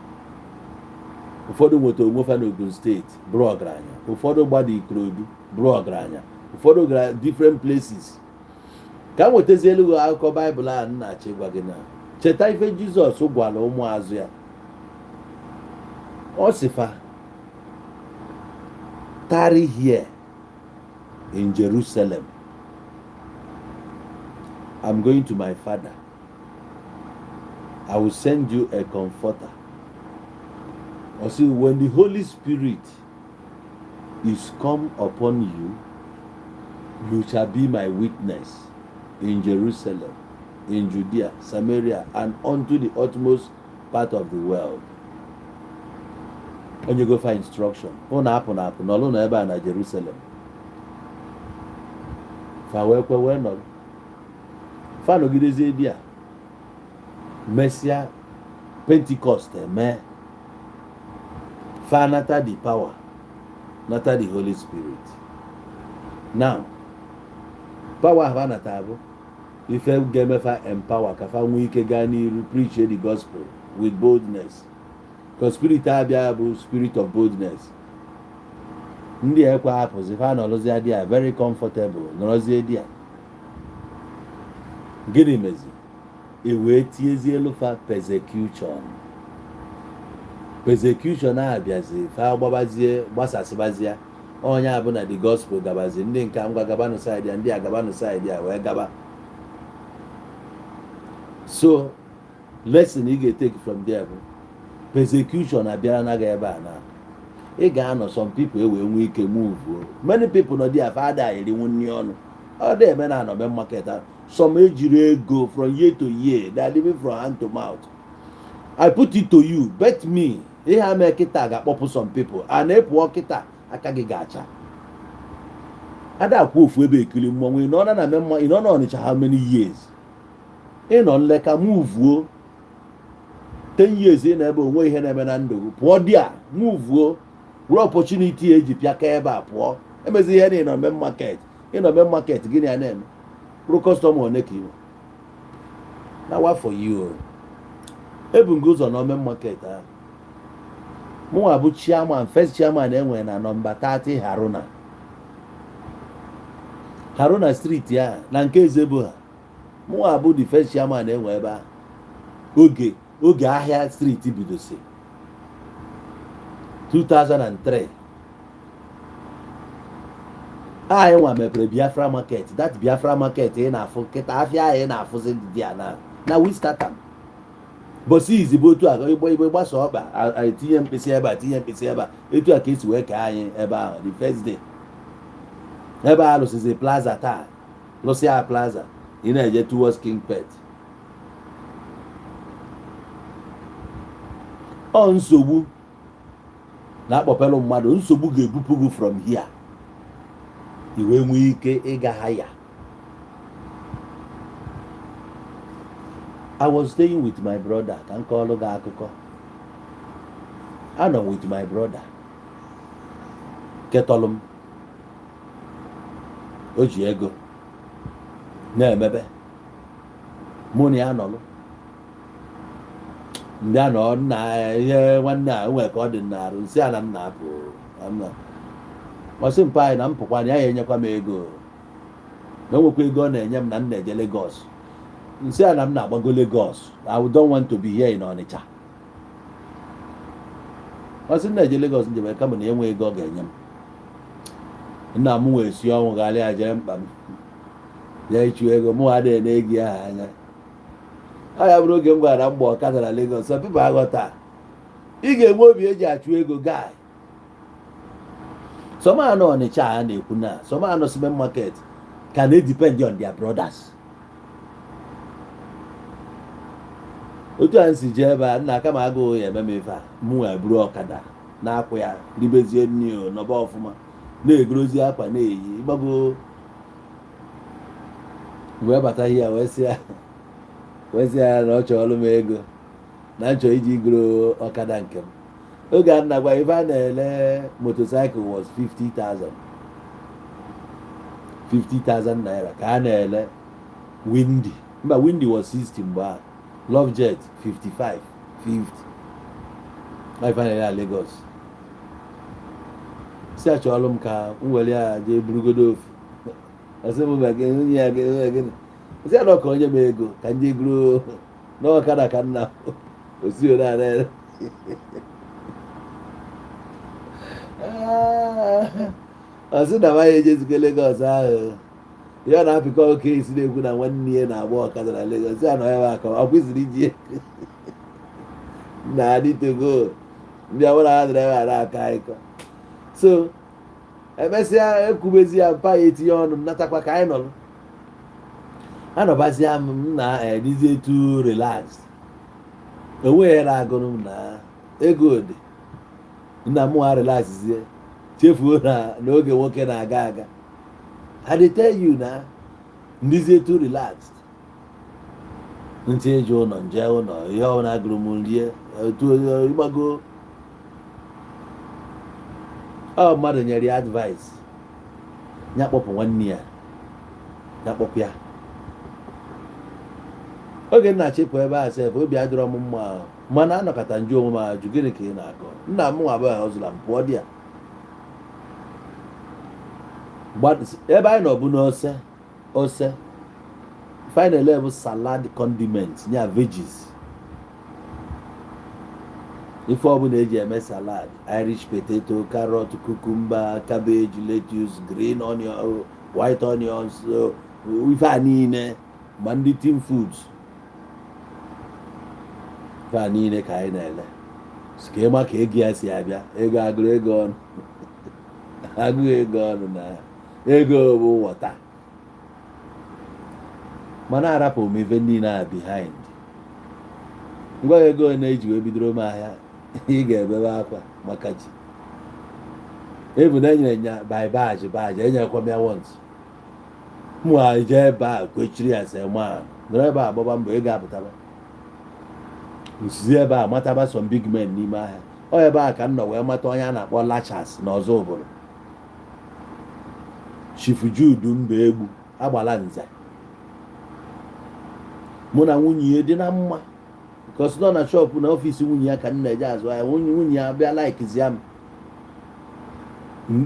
Ụfọdụ nweta onwe fa n'Ogun Steeti bụrụ ọgaranya, ụfọdụ gbada Ikorodu bụrụ ọgaranya, ụfọdụ gara different places. Ka m nwetazie elu akụkọ Baịbụl a m na-achọ ịgwa gị na cheta ife Jizọs gwara ụmụazụ ya. Ọ sị fa, "Tarry here in Jerusalem. I'm going to my Father. I will send you a comforter." Or see, when the Holy Spirit is come upon you, you shall be my witness in Jerusalem, in Judea, Samaria, and unto the utmost part of the world. Onye go for instruction. Unu apụ na apụ nọlụ na ebe a na Jerusalem. Fa wee kwe wee nọrọ. Fa nọgidezie di a. Mesịa Pentecost eme. Fa nata the power, nata the Holy Spirit. Now, power ahụ a nata bụ ife ga-emefa empower ka fa nwee ike gaa n'iru preach the gospel with boldness. Because spirit abịa bụ spirit of boldness. Ndị a ekwe hapụzi, fa nọrọzie di a very comfortable, nọrọzie di a. Gịnị mezi? E wee tiezie elu fa persecution. Persecution a bịazi, fa gbabazie, gbasasịbazie. Onye abụ na the gospel gabazi, ndị nke ngwa gabanụ side ya, ndị a gabanụ side ya, wee gaba. So lesson ị ga-etake from there bụ persecution abịara na gị ebe a na ị ga-anọ, some people ewee nwee ike move. Many people nọ there, fa ada erinwu nri ọnụ. Ọ dị eme na anọbe market ahụ. Some ejiri ego from year to year, they are living from hand to mouth. I put it to you, bet me, ihe a mee kịta ga-akpọpụ some people a na-epụọ kịta, aka gị ga-acha. Ada akwụ ofu ebe ekiri mmọnwụ. Ị nọ na mma, ị nọ na Ọnịcha how many years? Ị nọ nleka muvuo 10 years, ị na-ebe onwe ihe na-eme na ndụ gị. Pụọ di a, muvuo, were opportunity eji pịaka ebe a pụọ. Emezi ihe na ị nọ main market, ị nọ main market, gịnị a na-eme? Bụrụ customer one ka ị nwe na wa for you. Ebu m gị ụzọ na main market ahụ. Mụnwa bụ chairman, first chairman enwere na nọmba 30 Haruna Haruna Street a na nke Ezebo ha. Mụnwa bụ the first chairman enwe ebe ahụ oge ahịa street bidosi 2003. Anyị nwa mepere Biafra Market. That Biafra Market ị na-afụ kịta, afịa ahụ ị na-afụzi dị ya na we start am. Bọsị izi bụ otu a, igbo igbo gbasa ọkpa, etinye mkpịsị ebe a, tinye mkpịsị ebe a, etu a ka esi wee kee anyị ebe ahụ the first day. Ebe a lụsịzi plaza taa, lụsịa plaza, ị na-eje towards King Pet. Ọ nsogbu na-akpọpelụ mmadụ, nsogbu ga-ebupụ gị from here, i wee nwee ike ịga haya. I was staying with my brother. Ka m kọọlụ gị akụkọ. Anọ with my brother ketọlụ m, o ji ego na-emebe. Mụ na ya nọlụ, ndị a nọ nna ihe nwanne a nwee ka ọ dị n'arụ nsị a na m na-apụ. Ọ sị mpa anyị na m pụkwa na ya ya enyekwa m ego, na o nwekwa ego ọ na-enye m na m na-eje Lagos. Nsị a na m na-agbago Lagos, I don't want to be here in Onitsha. Ọ sị m na-eje Lagos njem, kama na enwe ego ọ ga-enye m. Nna m wee si ọnwụ gharịa jee mkpa m jee ịchụ ego. Mụ adịghị na-egi aha anya. Ọ ya bụrụ oge m gwara mgbe ọkada na Lagos, some people aghọta. Ị ga-enwe obi eji achụ ego, guy. Some anọ Ọnịcha a na-ekwu na some anọ cement market can they depend on their brothers. Otu a si jee ebe a nna, kama agụụ ya eme m ife a, mụ nwa buru ọkada na-akwụ ya, ribezie nri, o nọba ọfụma, na-egorozi akwa na-eyi ịgbago. Wee bata ihe wee sị ya na ọ chọọlụ m ego na nchọ iji goro ọkada nke m. Oge a nna gwa ife a na-ele motorcycle was 50,000, 50,000 naira ka a na-ele Windy. Mba, Windy was 60 mgbe ahụ, Love Jet 55, 50. Ife a na-ele na Lagos. Si achọọlụ m ka m were ya jee burugodo ofu. Ọsị m mba, gị nwunye ya gịnị? Sị ya na ọka onye m ego ka m jee goro n'ọkada ka nna osi ole a na-ere. Ọ sị na nwaanyị ejezigo Lagos ahụ, ya na-apịkọ oke esi na-ekwu na nwanne ya na-agba ọkada na Lagos. Ya na ya bụ aka ọ kwesịrị iji na adịtogo ndị ọbụla ha dịrị ebe a na-akọ akụkọ. So emesịa ekwubezi ya, mpa ya etinye ọnụ m natakwa ka anyị nọrọ anọbazia m na edizie too relaxed. Onweghị ya na-agụrụ m na ego dị nna m nwa. Relaxzie, chefuo na n'oge nwoke na-aga aga. I dey tell you na ndizie too relaxed. Ntị eji ụlọ nje ụlọ, ihe ọbụla gụrụ m rie otu ịgbago. Ọ mmadụ nyere ya advice, ya kpọpụ nwanne ya, ya kpọpụ ya. Oge nna chịpụ ebe a sef, obi adịrọ m mma ahụ, mana anọkọta njụ onwe m ajụ, gịnị ka ị na-akọ? Nna m nwa abụọ ọzụla m pụọ dị ya. Ebe anyị nọ bụ n'ose ose final bụ salad condiment ya, veggies, ife ọbụla eji eme salad: Irish potato, carrot, cucumber, cabbage, lettuce, green onion, white onions, ife a niile, ma ndị tin foods, ife a niile ka anyị na-ele. Ka ịma ka ego ya si abịa. Ego agụrụ ego ọnụ, agụghị ego ọnụ na ego bụ wọta, mana arapụ m ife niile a behind. Ngwa, ego na-eji wee bidoro m ahịa, ị ga-ebebe akwa maka chi ebu na enyere nya by badge badge enyerekwa m ya once. Mụ a jee ebe a kwechiri ya, sị ma nọrọ ebe a gbaba mbọ, ego apụtaba. Nsizi ebe a mataba some big men n'ime ahịa. Ọ ebe a ka m nọ wee mata onye a na-akpọ Lachas na ọzọ obodo, Chief Jude Mba Egbu agbala nze. Mụ na nwunye ya dị na mma because nọ na shop na office nwunye ya ka m na-eje azụ ahịa. Nwunye ya bịa likezia m,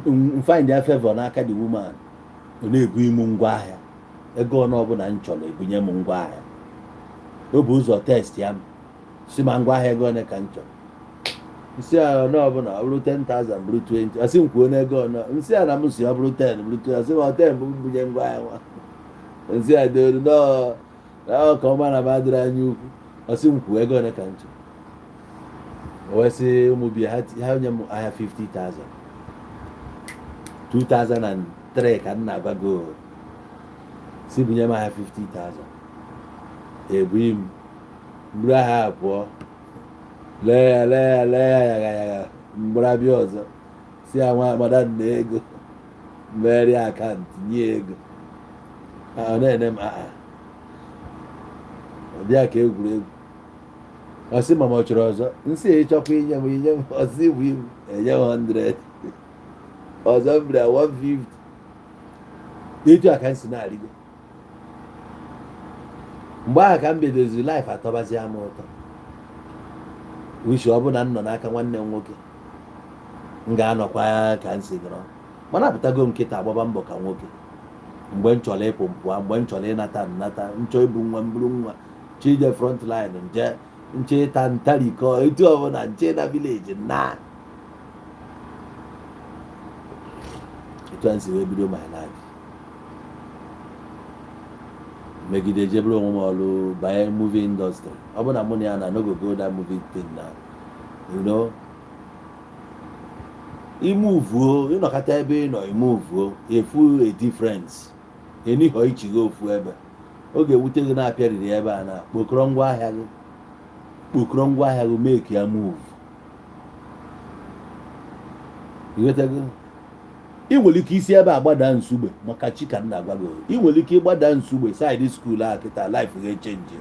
m find ya favor n'aka the woman. Ọ na-ebu imu ngwa ahịa, ego ọnụ ọbụla m chọrọ ebunye m ngwa ahịa. O bụ ụzọ test ya m si ma ngwa ahịa ego ole ka m chọrọ. Nsị a na ọbụla ọ bụrụ 10,000, bụrụ 20. Asị m kwuo n'ego ọnọ. Nsị a na m si ọ bụrụ 10, bụrụ 20. Asị m ọ 10 bụ mbunye ngwa ahịa nwa. Nsị a dolu nọọ ka ọma na m adịrị anya ukwu. Ọsị m kwuo ego ole ka m chọrọ. O wee sị ụmụ bie ha, ha nye m ahịa 50,000. 2003 ka m na-agwa gị o. Si bunye m ahịa 50,000, ebughị m buru ahịa pụọ, lee ya, lee ya, lee ya, yagha yagha. Mgbara bịa ọzọ, si ya nwa madam na ego megharịa account, nye ego. Ọ na-ene m aa, ọ bịa ka egwuregwu. Ọ sị ma m ọ chọrọ ọzọ. Nsị ịchọkwa inye m, inye m. Ọsị bụ ibu enye m 100 ọzọ, m bịara 150. Etu a ka m si na-arịgo. Mgbe ahụ ka m bidoziri life atọbazi m ụtọ. Wishi ọ bụ na m nọ n'aka nwanne m nwoke, m ga-anọkwa ka m si nọrọ. Mana apụtago m kịta, agbaba mbọ ka nwoke. Mgbe m chọrọ ịpụ, mpụa. Mgbe m chọrọ ịnata, nnata. Nchọ ịbụ nwa m, bụrụ nwa. Nchọ ije front line, nje. Nche ịta ntarikọ, etu ọbụla nche na village na etu a si wee bido my life. Megide jebere onwe m ọrụ, banye movie industry. Ọ bụ na mụ na ya na no go go that movie thing na imuvuo, ịnọkọta ebe ị nọ, imuvuo, efu a difference enihọ ichigo ofu ebe. Ọ ga-ewute gị na-apịariri ebe a na kpokọrọ ngwa ahịa gị, kpokọrọ ngwa ahịa gị, make ya move. Ịghọtago? Ị nwere ike isi ebe a gbada Nsugbe, maka chi ka m na-agwa gị. Ị nwere ike ịgbada Nsugbe side school a kịta, life ga-echange.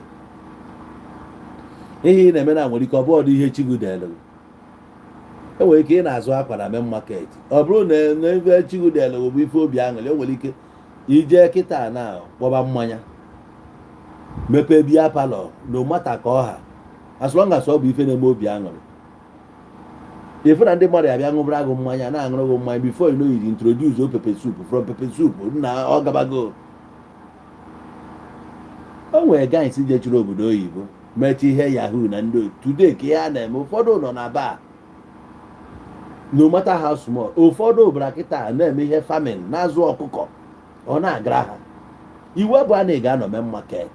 Ihe ị na-eme na nwere ike ọ bụrụ ihe chi gị dere gị. E nwere ike ị na-azụ akwa na main market, ọ bụrụ na ebe chi gị dere gị bụ ife obi aṅụrị. O nwere ike ije kịta na kpọba mmanya, mepee beer parlour, no matter ka ọha, as long as ọ bụ ife na-eme obi aṅụrị. Ife na ndị mmadụ abịa ṅụbara gị mmanya, na-aṅụrụ gị mmanya, before you know it, introduce o pepper soup. From pepper soup na ọ gabago. O nwere guys jechiri obodo oyibo, mechi ihe yahoo na ndị otu. Today ka ihe a na-eme, ụfọdụ nọ na bar, no matter how small. Ụfọdụ bara kịta na-eme ihe farming, na-azụ ọkụkọ, ọ na-agara ha. Iwe bụ a na ị ga-anọ main market,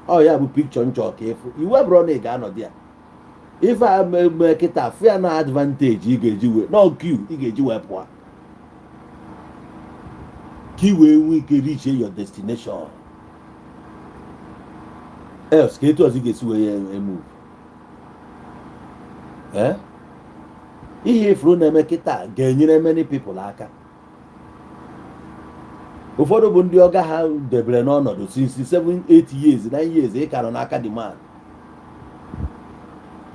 ọ ya bụ picture nchọ ka ịfụ. Iwe bụrụ na ị ga-anọ dị ya, ife a mee kịta, fụ ya na advantage ị ga-eji wee nọ queue, ị ga-eji wee pụọ ka ị wee nwee ike reach your destination. Else ka etu ọzọ ị ga-esi wee emove. Eh, ihe ifuru na-eme kịta ga-enyere many people aka. Ụfọdụ bụ ndị ọga ha debere n'ọnọdụ since 7, 8 years, 9 years. Ị ka nọ n'aka the man.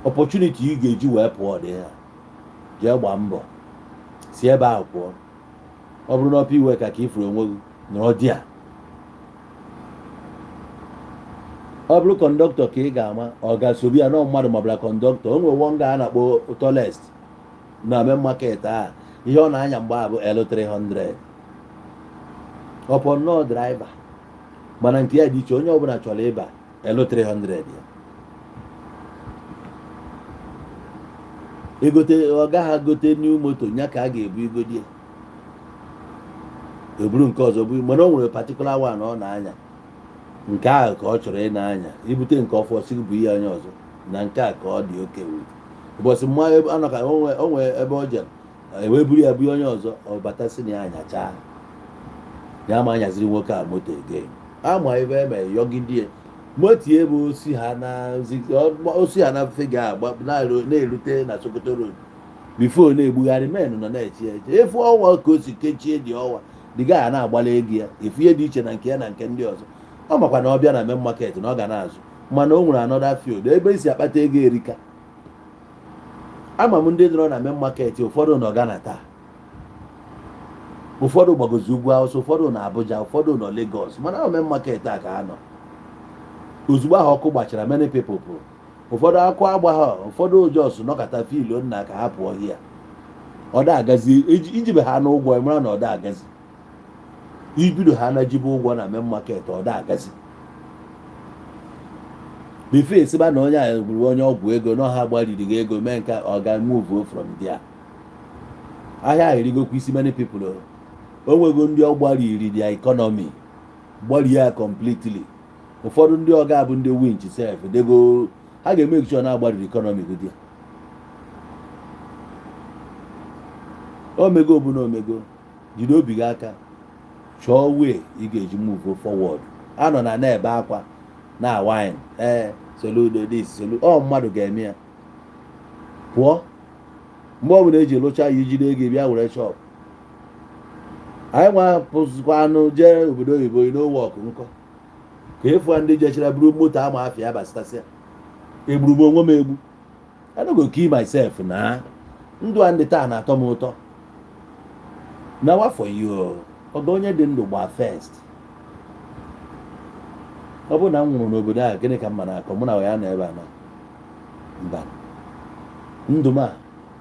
Opportunity ị ga-eji wee pụọ dị ya. Jee gbaa mbọ si ebe ahụ pụọ. Ọ bụrụ na ọpụ iwe ka ifuru onwe gị nọrọ di ya, ọ bụrụ conductor ka ị ga-ama, ọ ga-asobi ya nọ. Mmadụ mabara conductor. O nwere one guy a na-akpọ tallest na main market a. Ihe ọ na-anya mgbe a bụ L300, ọpọ nnọọ driver, mana nke ya dị iche. Onye ọbụla chọrọ ịba L300 ya egote. Ọ gaghị agote new moto nya ka a ga-ebu igodi ya, eburu nke ọzọ bụ. Mana o nwere particular one ọ na-anya, nke ahụ ka ọ chọrọ ị na-anya. Ibute nke ọfọ, si bụ ihe onye ọzọ na nke a ka ọ dị oke wit. Ụbọchị mma anọ ka o nwee ebe ọ jere, ewee buru ya bụ onye ọzọ. Ọ batasị na ya anyachaa ya, ma anyaziri nwoke a moto again. Ama ebe eme yọgidie moto ebe osi ha na osi ha na fega agba na-erute na Sokoto Road before na-egbugharị men nọ na-eche eche efu ọnwa ka o si kechie dị ọnwa dị gaa na-agbala ego ya. Efu ihe dị iche na nke ya na nke ndị ọzọ. Ọ makwa na ọ bịa na main market na ọ ga na-azụ, mana o nwere another field ebe esi akpata ego erika. Ama m ndị nọrọ na main market, ụfọdụ nọ Ghana taa, ụfọdụ gbagozi ugwu Awụsa, ụfọdụ nọ Abuja, ụfọdụ nọ Lagos, mana ọ main market a ka ha nọ. Ozugbo ahụ ọkụ gbachara, many people pụrụ. Ụfọdụ akụ agba ha, ụfọdụ jos nọkọta filo nna ka ha pụọ hia. Ọ da agazi ijibe ha n'ụgwọ. Mara na ọ da agazi ibido ha na jibe ụgwọ na main market. Ọ da agazi. Before esiba na onye a gburu onye ọgwụ ego na ọha gbariri gị ego mee nke ọ ga move from there. Ahịa ahụ erigokwa isi many people o. O nwego ndị ọ gbariri their economy, gbarie ya completely. Ụfọdụ ndị ọga bụ ndị winch sef dego ha ga-eme sure na agbariri economy gị dị omego bụ na omego. Jide obi gị aka, chọọ way ị ga-eji move forward. Anọ na na-ebe akwa na wine ee Soludo this Solu ọ mmadụ ga-eme ya pụọ. Mgbe ọbụla eji lụcha ya, ijide ego bịa were shop anyị nwa pụzikwanụ jee obodo oyibo no work nkọ ka efu ndị jechara buru moto ama afịa basịtasịa. Egburu m onwe m egbu. I no go kill myself na ndụ a ndị taa na-atọ m ụtọ na wafọ you. Ọga onye dị ndụ gbaa first. Ọ bụrụ na m nwụrụ n'obodo a, gịnị ka m ma na-akọ mụ na ya nọ ebe a na mba? Ndụ m a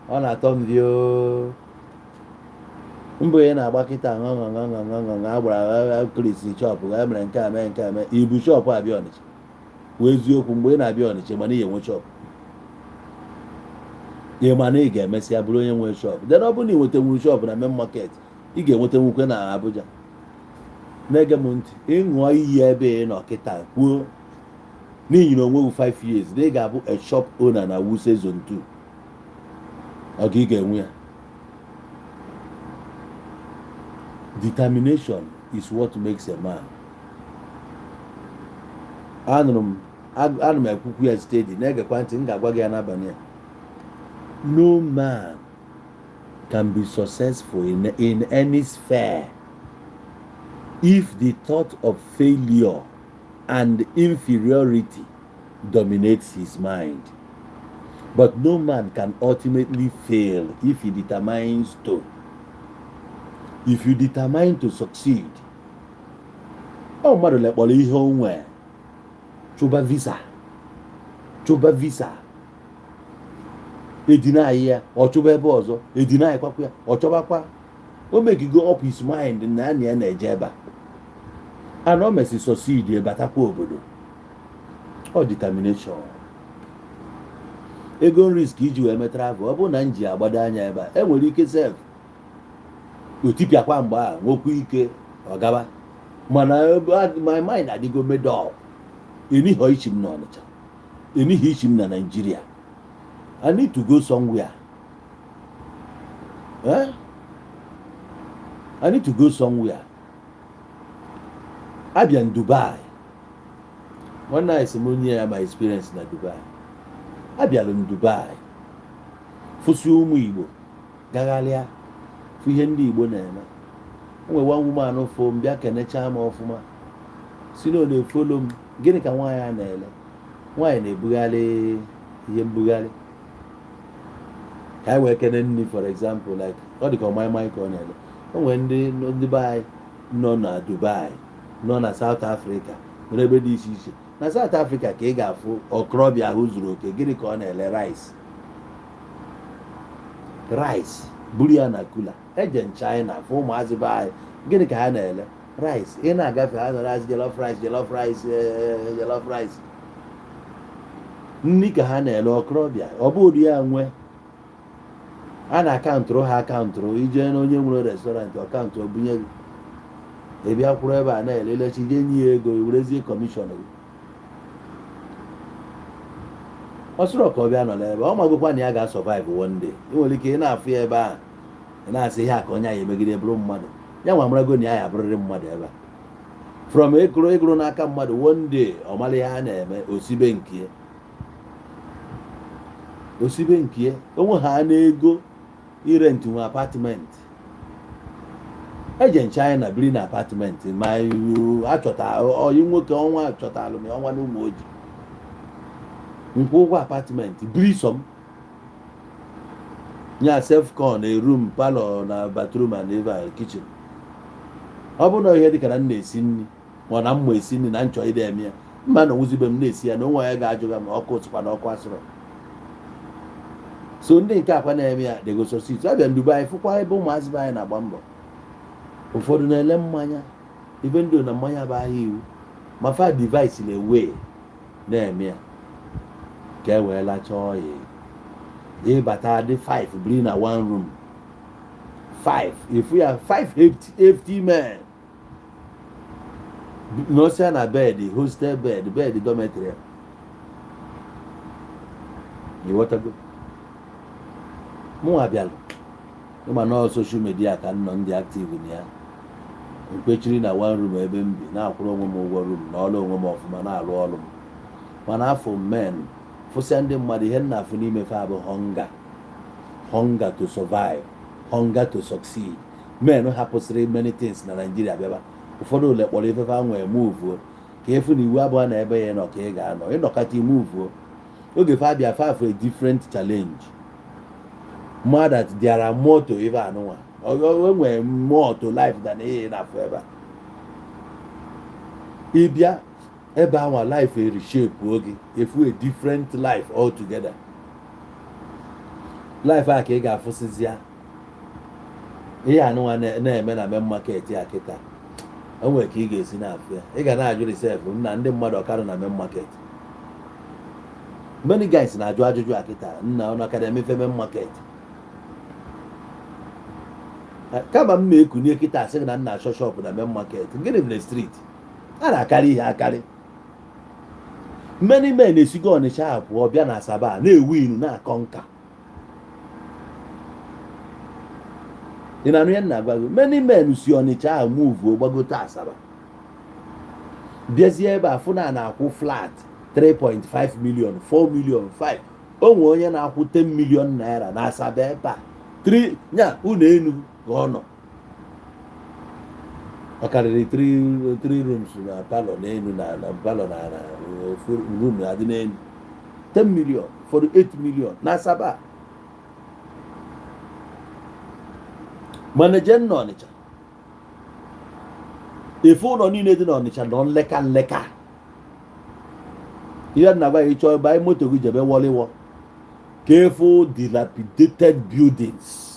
ọ na-atọ m vio mbụ. Ị na-agba kịta ṅụ ṅụ ṅụ ṅụ ṅụ ṅụ agbara krisi shop e mere nke a mee nke a mee ibu shop abịa Ọnịcha wee eziokwu. Mgbe ị na-abịa Ọnịcha, mana ị enwe shop, ị ma na ị ga-emesịa bụrụ onye nwe shop. Then ọ bụrụ na ị nwetanwuru shop na main market, ị ga-enwetanwukwe na Abuja. Na-ege m ntị, ịṅụọ iyi ebe ị nọ kịta kwuo n'ihi na onweghị 5 years na ị ga-abụ a shop owner na Wuse Zone 2, ọ ga ị ga-enwe ya. Determination is what makes a man. Anụrụ m, ana m ekwukwu ya steady. Na-egekwa ntị, m ga-agwa gị ya n'abalị a. No man can be successful in any sphere if the thought of failure and inferiority dominates his mind. But no man can ultimately fail if he determines to. If you determine to succeed, ọ mmadụ lekpọrọ ihe o nwee chụba visa, chụba visa edinaghị ya, ọ chụba ebe ọzọ edinaghị kwakwa ya, ọ chọbakwa. O megigo up his mind na ya na ya na-eje ebe a and o mesi succeed, batakwa obodo. Ọ determination, ego risk iji wee mee travel. Ọ bụrụ na m ji agbado anya ebe a, enwere ike sef otipịakwa mgbe a nwekwa ike ọ gaba, mana my mind adịgo made up. Eniho ichi m n'Ọnịcha, enihi ichi m na Nigeria. I need to go somewhere, eh? I need to go somewhere. Abịa in Dubai nwanne anyị sị m onye ya my experience na Dubai. Abịalụ m Dubai, fụsị ụmụ Igbo, gagharịa, fụ ihe ndị Igbo na-eme. O nwere one woman fụ m, bịa kenechaa m ọfụma, si na ọ na-efollow m. Gịnị ka nwaanyị a na-ele? Nwaanyị na-ebugharị ihe mbugharị ka anyị wee kene nri. For example, like ọ dị ka ọmaịmaị ka ọ na-ele. O nwere ndị be anyị nọ na Dubai, nọ na South Africa, nwere ebe dị iche iche. Na South Africa ka ị ga-afụ okorobịa ahụ zuru oke. Gịnị ka ọ na-ele? Rice, rice buru ya na cooler. Eje China fụ ụmụazị be anyị. Gịnị ka ha na-ele? Rice. Ị na-agafe, ha nọrọ asị jollof rice, jollof rice, jollof rice. Nri ka ha na-ele. Okorobịa ọ bụ ụdị ya nwe a na-acountụrụ ha, acountụrụ ije na onye nwere restaurant, ọ count obunye gị. Ị bịa kwụrụ ebe a na-ele, elechi je nye ya ego, werezie commission gị. Ọ sịrọ ka ọ bịa nọ n'ebe ọ magokwa na ya ga-survive one day. Ị nwere ike ị na-afụ ya ebe ahụ, ị na-asị ihe a ka onye anyị emegide bụrụ mmadụ. Ya nwa marago na ya ya abụrịrị mmadụ ebe a from ịgụrụ ịgụrụ n'aka mmadụ. One day ọ mara ihe a na-eme, osibe nke ya, osibe nke ya onwe ha na-ego irent nwe apartment. Eje China biri na apartment ma achọta oyi nwoke ọnwa chọtalụ m ọnwa na ụmụ ojii nkwụ ụgwọ apartment biri sọm nya self con, a room, parlour na bathroom and ebe kitchen. Ọ bụrụ na ihe dịka na m na-esi nri ma na mma esi nri na nchọ ide eme ya mma na onwuzibe m na-esi ya na onwe ya ga-ajụ ya ma ọkụ sịkwa na ọkụ asịrọ. So ndị nke akwa na-eme ya, they go succeed. Abịa Dubai fụkwa ebe ụmụazị be anyị na-agba mbọ. Ụfọdụ na-ele mmanya ibe ndụ na mmanya bụ ahịa iwu ma fa device na-ewe na-eme ya. Ka e wee lachaa ọyị, ịbata dị 5 biri na one room, 5 ifu ya, 5 hefty men nọsịa na bed, hostel bed, bed dormitory ya. Ịghọtago? Mụnwa bịalụ ịma nọọ social media ka m nọ, ndị active na ya. Nkwechiri na one room ebe m bi, na-akwụrụ onwe m ụgwọ room na ọrụ onwe m ọfụma, na-alụ ọrụ m. Mana afọ men fụsịa ndị mmadụ, ihe m na-afụ n'ime fa bụ hunger, hunger to survive, hunger to succeed. Men hapụsịrị many things na Nigeria bịaba. Ụfọdụ ole kpọrọ ifefe a nwee muvuo ka efu na iwu abụọ na ebe ya nọ ka ị ga-anọ ịnọkọta imuvuo. Oge fa bịa, fa for a different challenge, more that there are more to ife anụnwa. O nwere more to life than ihe ị na-afụ ebe a. Ịbịa ebe anwa, life reshape oge efu, a different life altogether. Life a ka ị ga-afụsịzi ya. Ihe anụnwa na-eme na main market ya kịta, o nwere ka ị ga-esi na-afụ ya, ị ga na-ajụ yourself, nna, ndị mmadụ ọkarụ na main market? Many guys na-ajụ ajụjụ a kịta, nna, ọ nọkara emefe main market? Kama m ma ekunye kịta asị gị na nna achọ shop na main market. Gịnị bụ na street a na-akarị ihe akarị? Many men esigo Ọnịcha a pụọ bịa na Asaba na-ewu inu na-akọ nka. Ị na-anụ ihe m na-agwa gị? Many men si Ọnịcha a muvuo gbagote Asaba, bịazie ebe a fụ na na-akwụ flat 3.5 million, 4 million, 5. O nwee onye na-akwụ 10 million naira na Asaba ebe a, 3 nya ụlọ elu ka ọ nọ. Ọ karịrị 3 rooms na parlour n'elu na parlour na ofu room na-adị n'elu. 10 million, ụfọdụ 8 million na Asaba. Mana jee nna Ọnịcha, efe ụlọ niile dị n'Ọnịcha nọ nleka nleka. Ihe na agwa gị, chọọ banye moto gị jebe Wọlịwọ ka efu dilapidated buildings.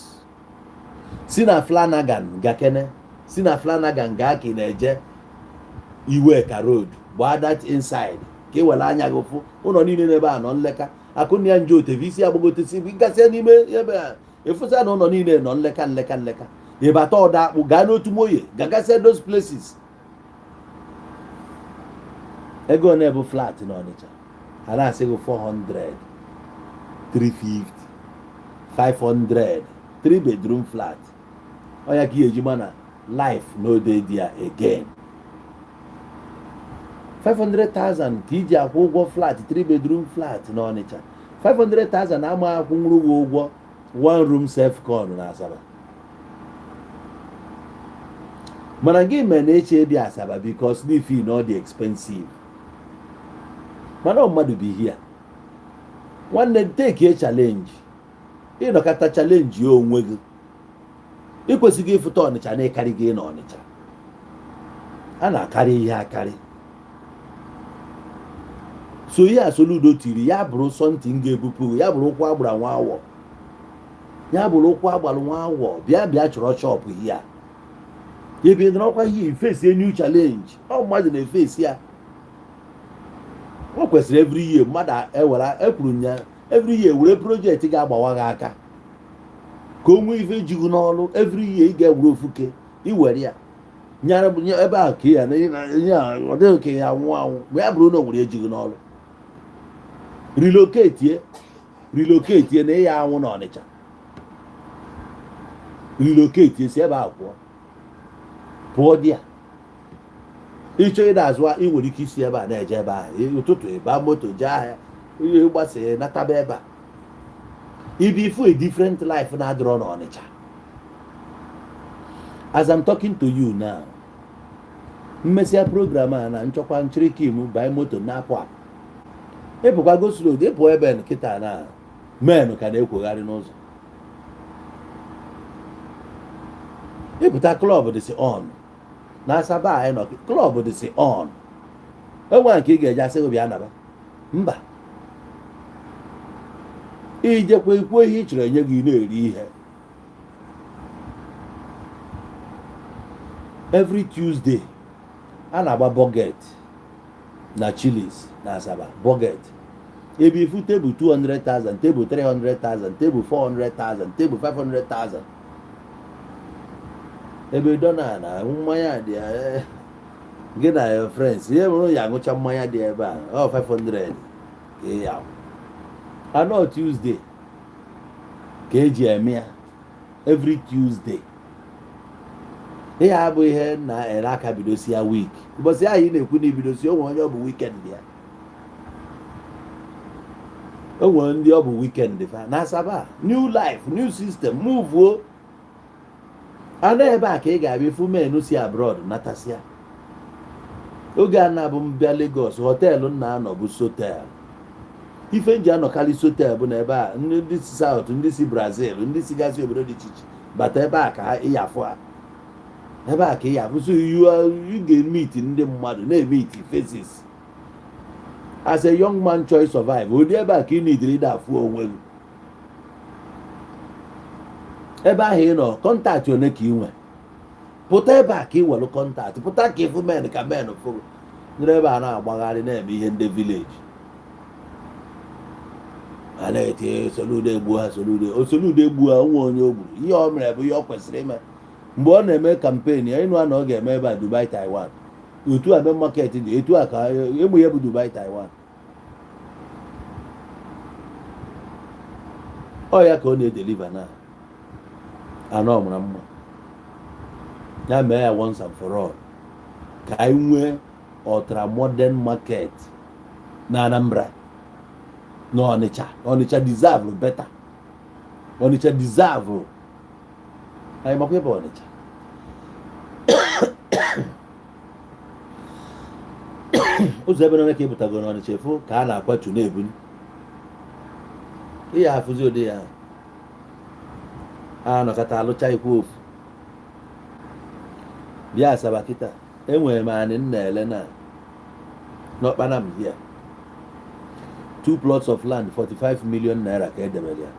Si na Flanagan gakene, si na Flanagan gaa ka ị na-eje Iweka Road, gbaa that inside ka ị were anya gị fụ ụlọ niile n'ebe a nọ nleka. Akụnna ya nje oteve isi agbagotesi gasịa n'ime ebe a, efụsa na ụlọ niile nọ nleka nleka nleka. Ịbata ọda akpụ gaa n'otu moye gagasịa those places. Ego one bụ flat n'Ọnịcha? A na-asị gị 400, 350, 500, 3 bedroom flat. Ọ ya ka ị eji ma na life no dey there again. 500,000 ka iji akwụ ụgwọ flat, 3 bedroom flat n'Ọnịcha. 500,000 ama akwụnwuru gị ụgwọ one room self con na Asaba. Mana gị mere na-eche ịbịa Asaba because n'ifi na ọ dị expensive. Mana ọ mmadụ bụ ihe a, nwanne, take a challenge. Ịnọkọta challenge ya onwe gị, ị kwesịghị ịfụta Ọnịcha na ịkarị gị na Ọnịcha a na-akarị ihe akarị. So ihe a Soludo tiri ya bụrụ something ga-ebupụ ya, bụrụ ụkwụ agbara nwa awọ, ya bụrụ ụkwụ agbara nwa awọ. Bịa bịa chọrọ shop ya ebe nọrọkwa ihe face new challenge. Ọ mmadụ na-efesi ya. O kwesịrị every year mmadụ ewere ekwuru nya, every year were project ga-agbawa gị aka ka o nwee ife jighị n'ọrụ. Every year ị ga-ewere ofuke iwere ya nyara ebe ahụ ka ya na ọ dịghị ka ya nwụọ anwụ. Mgbe ya bụrụ na o nwere ejighị n'ọrụ, relocate, relocate na ịya anwụ na Ọnịcha, relocate, si ebe ahụ pụọ, pụọ dị ya. Ịchọ ịda azụ, ị nwere ike isi ebe a na-eje ebe ahụ. Ụtụtụ ịba moto jee ahịa, ihe gbasa nataba ebe a ibi ifu a different life na-adịrọ n'Ọnịcha. As I'm talking to you now, mmesịa program a na nchọkwa nchịrịkim banye moto na-apụ apụ, ịpụkwa go slow, ịpụ ebe nkịta na men ka na-ekwogharị n'ụzọ. Ịpụta, club dịsị on na Asaba anyị nọ, club dịsị on. Enwe nke ị ga-eji asị gị bịa naba mba, ijekwa ikwuo ihe ị chọrọ enye gị na-eri ihe. Every Tuesday a na-agba bucket na Chili's na Asaba, bucket Ebe ifu table 200,000, table 300,000, table 400,000, table 500,000, ebe dọna na mmanya dị gị na your friends, ihe bụrụ ya aṅụcha mmanya dị ebe a, ọ 500 ka ị ya anọ. Tuesday ka eji eme ya, every Tuesday. Ihe abụ ihe na-ere aka bidosi ya week. Ụbọchị ahụ ị na-ekwu na ibidosi, o nwere onye ọ bụ weekend ya, o nwere ndị ọ bụ weekend fa na Asaba. New life, new system, move o. Anụ ebe a ka ị ga-abịa ifu men si abroad natasịa. Oge a na-abụ mbịa Lagos, hotel nna anọ bụ Sotel. Ife nji anọkarị Sotel bụ na ebe a ndị si South, ndị si Brazil, ndị si gasị obodo dị iche iche bata ebe a ka ha ịyafụ ha, ebe a ka ịyafụ. So you ga-meet ndị mmadụ, na-emeet faces. As a young man choice survive, ụdị ebe a ka ị nidiri ịda afụ onwe gị. Ebe ahụ ị nọ, contact one ka ị nwe. Pụta ebe a ka ị were contact, pụta ka ịfụ men, ka men fụrụ nọrọ ebe a na-agbagharị, na-eme ihe ndị village a na-eti Soludo egbuo ha, Soludo, o Soludo egbuo ha. Nwa onye o gburu, ihe o mere bụ ihe ọ kwesịrị ime mgbe ọ na-eme campaign ya. Ịnụ a na ọ ga-eme ebe a Dubai Taiwan, otu a main market dị, etu a ka egbu ya bụ Dubai Taiwan. Ọ ya ka ọ na-edeliver na anọ mara mma ya mee ya once and for all, ka anyị nwee ultra modern market na Anambra, na Ọnịcha. Ọnịcha deserve better, Ọnịcha deserve. Anyị makwa ebe Ọnịcha ụzọ ebe na ka ebutago n'Ọnịcha efu ka a na-akwatu na-ebuni ihe afụzi ụdị ya a nọkọta alụcha ikwu ofu. Bịa Asaba kịta, enwere m anị m na-ele na n'Ọkpana m here, two plots of land, 45 million naira ka edebere ya,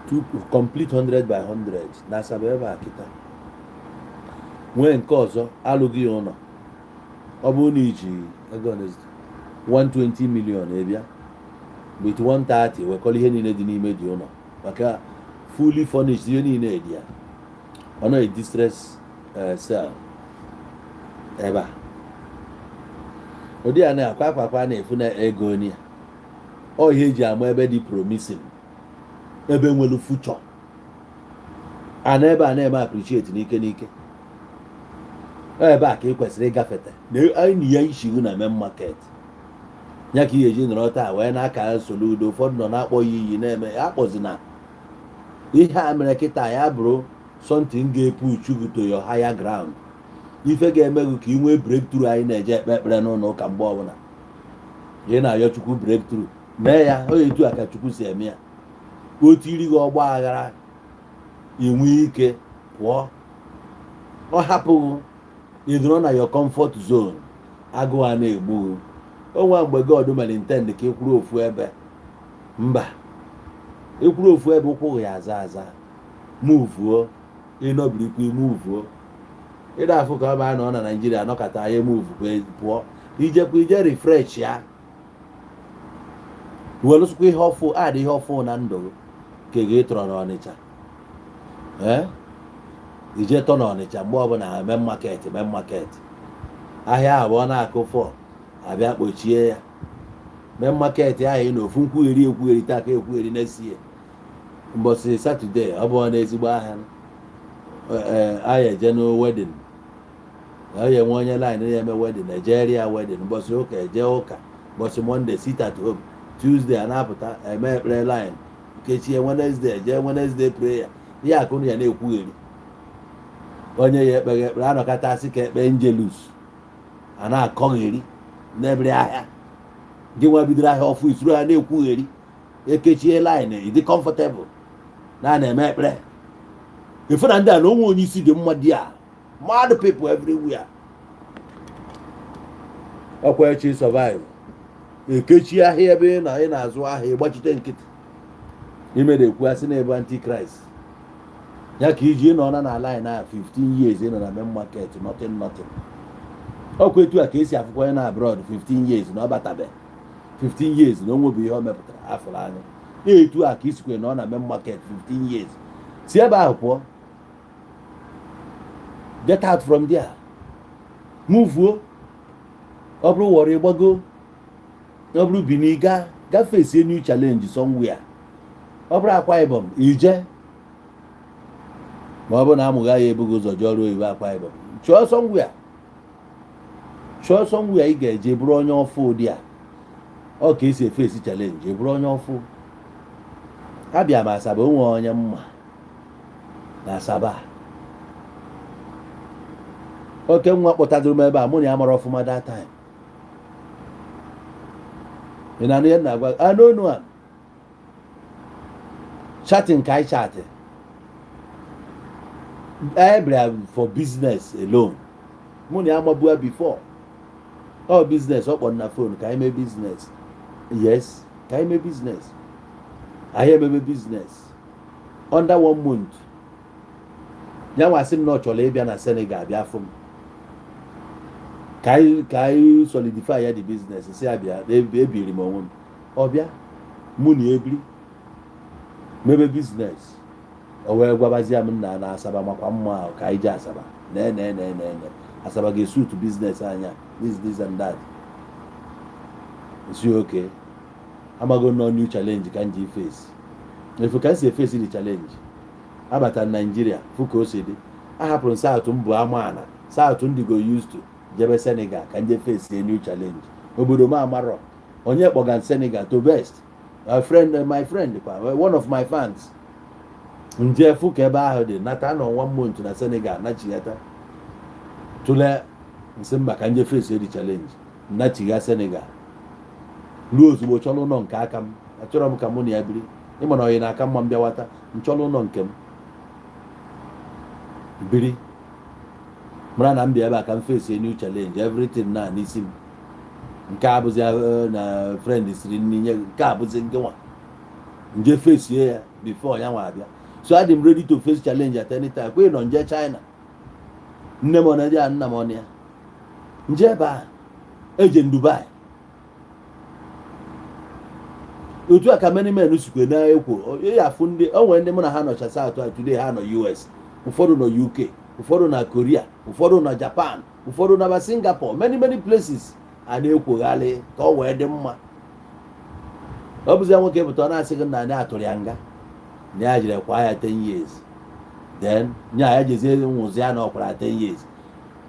two complete 100 by 100 na Asaba ebe a kịta. Nwee nke ọzọ alụghị ya ụlọ, ọ bụrụ na iji ego 120 million ebịa with 130, wekọrọ ihe niile dị n'ime dị ụlọ, maka fully furnished, ihe niile dị ya. Ọ nọ distress sell ebe a. Ụdị ya na-akwa akwa akwa na-efu na ego onye ya. Ọ ihe eji ama ebe dị promising, ebe nwere future a na ebe a na-eme appreciate n'ike n'ike. Ebe a ka ị kwesịrị ịgafete na anyị ya ishiwu na main market ya ka ị ga-eji nọrọ taa wee na-aka Soludo. Ụfọdụ nọ na-akpọ ya iyi, na-eme ya akpọzi na ihe a mere kịta ya bụrụ something ga-epuchu gị to your higher ground, ife ga-eme gị ka ị nwee breakthrough. Anyị na-eje ekpe ekpere n'ụlọ ụka, mgbe ọbụla ị na-ayọ Chukwu breakthrough, mee ya o etu a ka Chukwu si eme ya. O tiri gị ọgba aghara, inwe ike pụọ, ọ hapụghị ị nọrọ na your comfort zone, agụụ a na-egbu gị. Onwe mgbe God mere intend ka ị kwuru ofu ebe, mba, ịkwuru ofu ebe, ụkwụ ya aza aza, moveuo, ịnọbirikwa, imoveuo. Ịda afụ ka ọ bụ nọ na Naijiria nọkọta anyị move pụọ, ijekwa ije refresh ya, welụsịkwa ihe ọfụ, adị ihe ọfụ na ndụ gị ka gị tọrọ n'Ọnịcha. Ee, ije tọ n'Ọnịcha, mgbe ọbụla main market, main market, ahịa abụọ na-akụ fọ, abịa kpochie ya. Main market ahụ ị na ofu nkwugheri ekwugheri taa ka ekwugheri na-esi ya mbọsị Saturday, ọ bụ n'ezigbo ahịa. Ee, anyị eje na wedding, onye enwe onye line na-eme wedding, ejere ya wedding. Mbọsị ụka eje ụka, mbọsị Monday sit at home, Tuesday a na-apụta eme ekpere line, kechie, Wednesday eje Wednesday prayer. Ihe akụnụ ya na-ekwugheri, onye ya ekpeghe ekpere, anọkọta asị ka ekpe Angelus, a na-akọgheri n'ebere ahịa. Gị nwa bidoro ahịa ọfụ, isuru ha na-ekwugheri, ekechie line, ịdị comfortable na a na-eme ekpere. Ife na ndị a na onwe onye isi dị mma dị a, mad people everywhere. Ọkwa echi survive, ekechi ahịa ebe ị na ị na-azụ ahịa, ịgbachite nkịtị, ime na-ekwu asị na ebe antichrist ya ka iji nọ na na line a 15 years, ị nọ na main market, nothing, nothing. Ọkwa etu a ka esi afụkwa onye na abroad 15 years na ọ batabe. 15 years na onwe bụ ihe o mepụtara afụrụ anya. Etu a ka isikwe na ọ na main market 15 years, si ebe ahụ pụọ. Get out from there, move. Ọ bụrụ Warri, gbago. Ọ bụrụ Benin, gaa gafesie new challenge somewhere. Ọ bụrụ Akwa Ibom, ije. Ma ọ bụrụ na amụghị ya ebughị ụzọ jee ọrụ oyibo Akwa Ibom, chọọ somewhere, chọọ somewhere ị ga-eje bụrụ onye ọfụ. Ụdị a ọ ka esi efesi challenge, bụrụ onye ọfụ. Abịa m Asaba, onwe onye mma na Asaba. Oke nwa kpọtadoro m ebe a, mụ na ya mara ọfụma that time. Ị na-anụ ihe m na-agwa? A n'onu a chatting ka anyị chatị. Anyị bịara for business alone. Mụ na ya amabua before. Ọ business ọ kpọrọ na phone ka anyị mee business. Yes, ka anyị mee business. Anyị emebe business under one month, ya nwasị m na ọ chọrọ ịbịa na Senegal, bịa fụ m ka anyị solidify ya the business. Si ya bịa, ebiri m onwe m. Ọ bịa, mụ na ebiri mebe business. O wee gwabazie m nna na Asaba makwa mma ahụ, ka anyị jee Asaba nee nee nee nee nee. Asaba ga-esuit business anya, this, this and that. Si oke amago nọ new challenge ka m ji face efu, ka m si efesi the challenge. Abata Naijiria, fụ ka o si dị. Ahapụrụ South mbụ amaala South ndị go used to, jebe Senegal ka nje face a new challenge. Obodo m amarọ onye kpọga Senegal to best my friend, my friend kwa, one of my fans. Nje fụ ka ebe ahụ dị, nata nọ one month na Senegal, nachighata tụlee nsị mba ka nje face the challenge. Nachigha Senegal, ruo ozugbo chọrọ ụlọ nke aka m. Achọrọ m ka mụ na ya biri. Ịma na oyi na-aka mma m bịawata, m chọrọ ụlọ nke m biri. Mara na m bịa ebe a ka m face a new challenge, everything na n'isi m. Nke a bụzi na friend siri nri nye, nke a bụzi nke nwa nje fesie ya before ya nwa abịa. So adị m ready to face challenge at any time. Kwe nọ nje China, nne m ọ na-eje, nna m ọ na ya nje ebe a eje Dubai. Otu a ka many men sikwe na-ekwo ya afụ ndị o nwere. Ndị mụ na ha nọcha South a, today ha nọ US, ụfọdụ nọ UK, ụfọdụ na Korea, ụfọdụ nọ Japan, ụfọdụ naba Singapore, many many places a na-ekwogharị ka ọ wee dị mma. Ọ bụzi ya nwoke pụta, ọ na-asị gị na anyị atụrụ ya nga, na ya jiri kwa ya 10 years, then nya ya jezie nwụzi ya na ọkwara 10 years.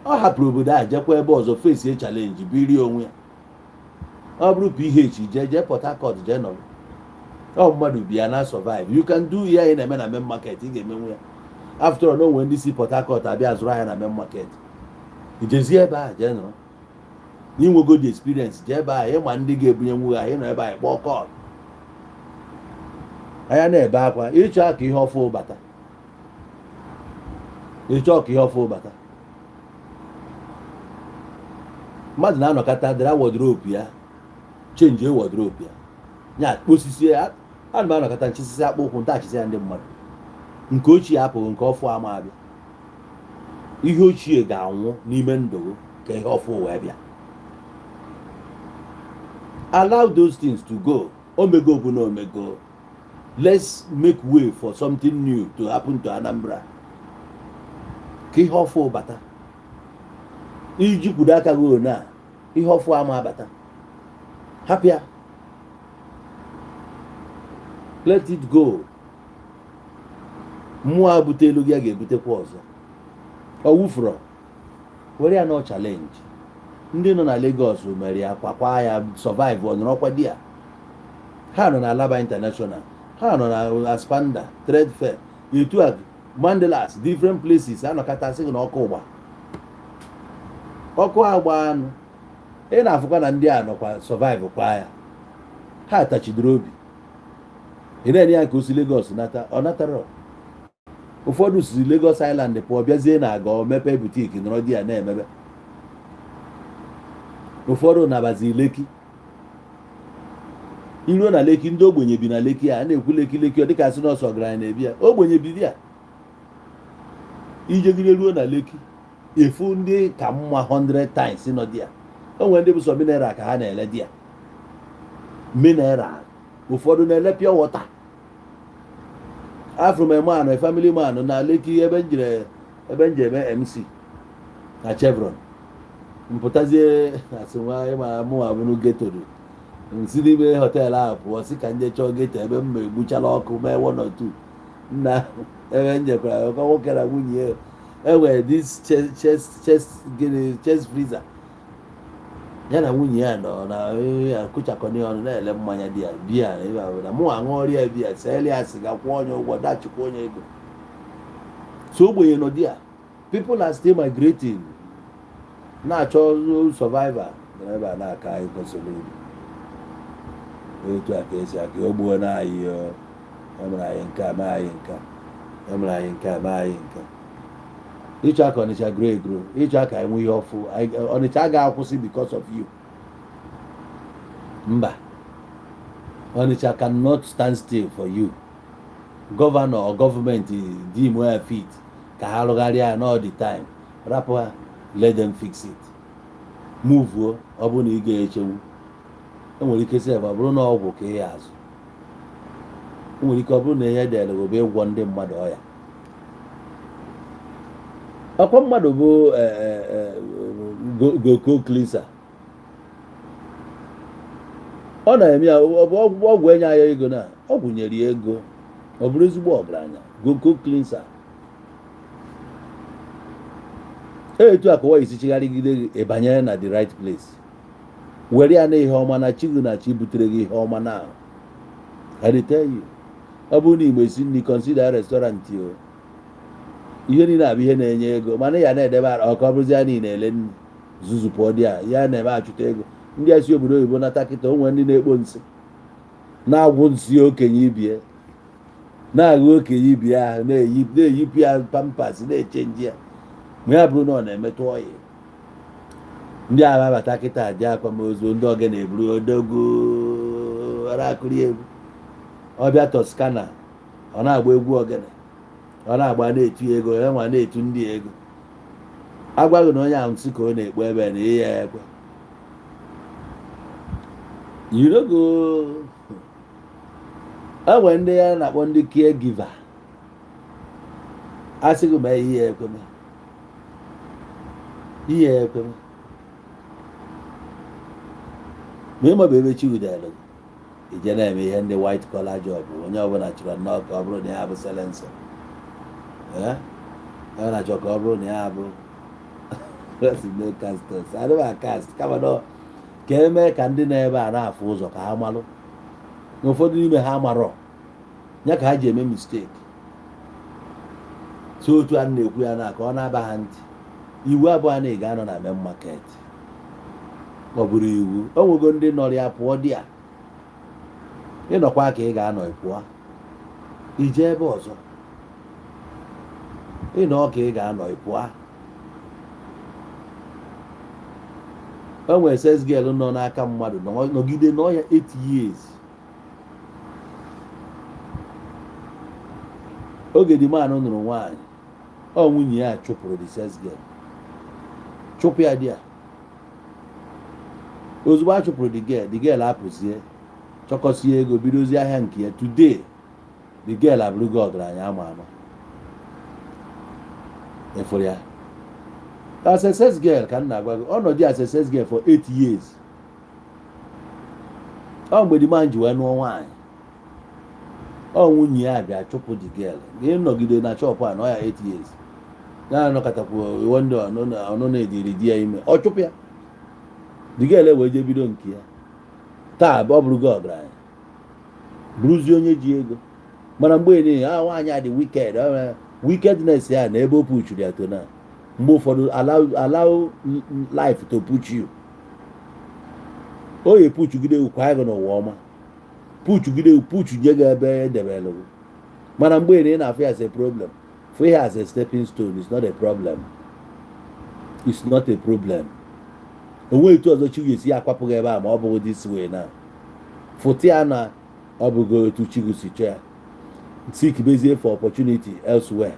Ọ hapụrụ obodo a, jekwa ebe ọzọ face challenge, biri onwe ya. Ọ bụrụ PH, jee jee Port Harcourt, jee nọrọ. Ọ mmadụ bi ya na survive. You can do ihe anyị na-eme na main market. Ị ga-emenwu ya. After all, na onwe ndị si Port Harcourt abịa zụrụ ahịa na main market. Ijezie ebe a jee nọrọ, inwego the experience, jee ebe a ịma ndị ga-ebunye nwu ha. Ịnọ ebe a kpọọ call anya na-ebe akwa, ịchọ ka ihe ọfụ bata, ịchọ ka ihe ọfụ bata. Mmadụ na-anọkọta dara wardrobe ya, change wardrobe ya, ya osisi ya. Ana m anọkọta nchisisi akpụ ụkwụ ntachisi ya. Ndị mmadụ nke ochie apụghị, nke ọfụ ama abịa. Ihe ochie ga-anwụ n'ime ndụ gị ka ihe ọfụ wee bịa. Allow those things to go. Omego bụ na omego. Let's make way for something new to happen to Anambra, ka ihe ọfụ bata. Iji kwudo aka gị one a, ihe ọfụ ama abata. Hapụ ya, let it go. Mmụọ a bute elu gị, a ga-ebutekwa ọzọ. Ọ wụfụrụ, were ya nọ challenge. Ndị nọ na Lagos mere ya, kwakwa ya, survive. Ọ nọrọkwa di ya. Ha nọ na Alaba International, ha nọ na Aspanda Trade Fair, etu a Mandilas, different places. Anọkọtasị gị na ọkụ ụgba, ọkụ agba anụ. Ị na-afụkwa na ndị a nọkwa survive kwa ya. Ha tachidoro obi. Ị na-enye ya ka o si Lagos nata, ọ natara. Ụfọdụ si Lagos Island pụọ, bịazie na aga mepee boutique, nọrọ di ya na-emebe. Ụfọdụ nabazi Lekki. Iruo na Lekki, ndị ogbenye bi na Lekki. A na-ekwu Lekki, Lekki, ọ dịka asị nọọsụ ọgaranya na-ebi ya. Ogbenye bi ya. Ijegide ruo na Lekki, efu ndị ka mma 100 times nọ di ya. O nwere ndị bụ sọ mineral ka ha na-ele di ya. Mineral, ụfọdụ na-ele pure water. Afụrụ m man, a family man na Lekki, ebe m jere, ebe m ji eme MC na Chevron. Mpụtazie, asị nwa ịma mụnwa bụrụ ghetto, nsi n'ime hotel ahụ pụọ, sị ka nje chọọ ghetto ebe m ma egbuchala ọkụ, mee one or two. Nna, ebe m jekwara ọkọ, nwoke na nwunye ya enwere this chest, chest gịnị, chest freezer. Ya na nwunye ya nọ na ya kụchakọni ọnụ, na-ele mmanya dị ya, biya na ebe ahụ na mụ aṅụọrọ ya biya, seeli ya sịga, kwụọ onye ụgwọ, dachịkwa onye ego. So ogbenye nọ dị ya. People are still migrating, na-achọ survivor ebe a na-aka anyị kwesịrị otu a ka esi aka o gbuo na anyị. O emere anyị nke a, mee anyị nke a, emere anyị nke a, mee anyị nke a. Ịchọ ka Ọnịcha grow egro, ịchọ ka anyị nwee ihe ọfụ. Ọnịcha agaghị akwụsị because of you. Mba, Ọnịcha cannot stand still for you. Governor or gọọmenti deem well fit ka ha rụgharịa ya all the time, rapụ ha, let them fix it. Move. Ọ bụrụ na ị ga-echenwu, enwere ike sef, ọ bụrụ na ọgwụ ka ị ya azụ, enwere ike ọ bụrụ na ihe edere bụ ịgwọ ndị mmadụ ọya. Ọkwa mmadụ bụ goko cleanser, ọ na-eme ya. Ọ bụ ọgwụ enye ya ego, na ọgwụ nyere ya ego, ọ bụrụ ezigbo ọgaranya. Goko cleanser, etu a ka ụwa isi chigharịgide gị, ịbanyere na the right place, were ya na ihe ọma na chi gị na chi butere gị ihe ọma. Na I dey tell you, ọ bụrụ na Igbo esi nri, consider restaurant o. Ihe niile abụ ihe na-enye ego, mana ya na-edebe ara ọka ọ bụrụzi ya niile ele nri zuzu pụọ dị a ya na-eme achụta ego. Ndị a si obodo oyibo nata kịta, o nwere ndị na-ekpo nsị, na-agwụ nsị okenye ibie, na-aghụ okenye ibie ahụ, na-eyipụ ya pampers, na-echange ya, ma ya bụrụ na ọ na-emetụ ọyị. Ndị agha abata kịta dị akwamozu, ndị ogene eburu odogwu akụri egwu. Ọbịa Toscana, ọ na-agba egwu ogene, ọ na-agba, na-etu ya ego, ya nwa na-etu ndị ego. Agwaghị na onye ahụ nsị ka ọ na-ekpo ebe na ihe ya ekwe. You no go. Enwere ndị ya na-akpọ ndị caregiver, a sị gị mee ihe ya ekweme, ihe ya ekweme, ma ịmabụ ebe chi wudere gị, ije na-eme ihe ndị white collar job. Onye ọbụla chọrọ nnọọ ka ọ bụrụ na ya bụ selensa, ọ na-achọ ka ọ bụrụ na ya bụ no casters adịghị cast, kama na ka emee ka ndị na-ebe a na-afụ ụzọ, ka ha malụ na ụfọdụ n'ime ha amarọ ya ka ha ji eme mistake. So otu a na-ekwu ya na ka ọ na-aba ha ntị. Iwu abụọ na ị ga-anọ na main market, ọ bụrụ iwu, o nwego ndị nọrọ ya pụọ dị ya. Ịnọkwa ka ị ga-anọ, pụọ ije ebe ọzọ. Ịnọ ka ị ga-anọ, pụọ. O nwere sales girl nọ n'aka mmadụ nọgide nọ ya 8 years. Oge the man nụrụ nwaanyị, ọ nwunye ya chụpụrụ the sales girl, chụpụ ya dị ya. Ozugbo a chụpụrụ the girl, the girl apụzie, chọkọsie ego, bidozie ahịa nke ya. Today the girl abụrụgo ọgaranya ama ama. Efuru ya as a sales girl ka m na-agwa gị, ọnọdụ as a sales girl for 8 years. Ọ mgbe the man ji wee nụọ nwaanyị, ọ nwunye ya bịa chụpụ the girl. Gị nọgide na shop a nọ ya 8 years, na-anọkọtakwu iwe ndị ọnụ na-ediri di ya ime, ọ chụpụ ya. The girl wee jee bido nke ya. Taa ọ bụrụgo ọgaranya, bụrụzie onye ji ego. Mana mgbe niile a nwaanyị a dị wicked, wickedness ya na ebe o puchuru ya to na mgbe ụfọdụ allow life to push you. O ye puchugide kwa gị n'ụwa ọma, puchugide puchuje gị ebe edebere gị. Mana mgbe ị na-afụ ya as a problem, fụ ihe as a stepping stone. It's not a problem, it's not a problem. Onwe etu ọzọ chi ga-esi akwapụ gị ebe a ma ọ bụghị this way na fụta ya na ọ bụghị otu chi gị si chọọ ya. Seek bezie for opportunity elsewhere.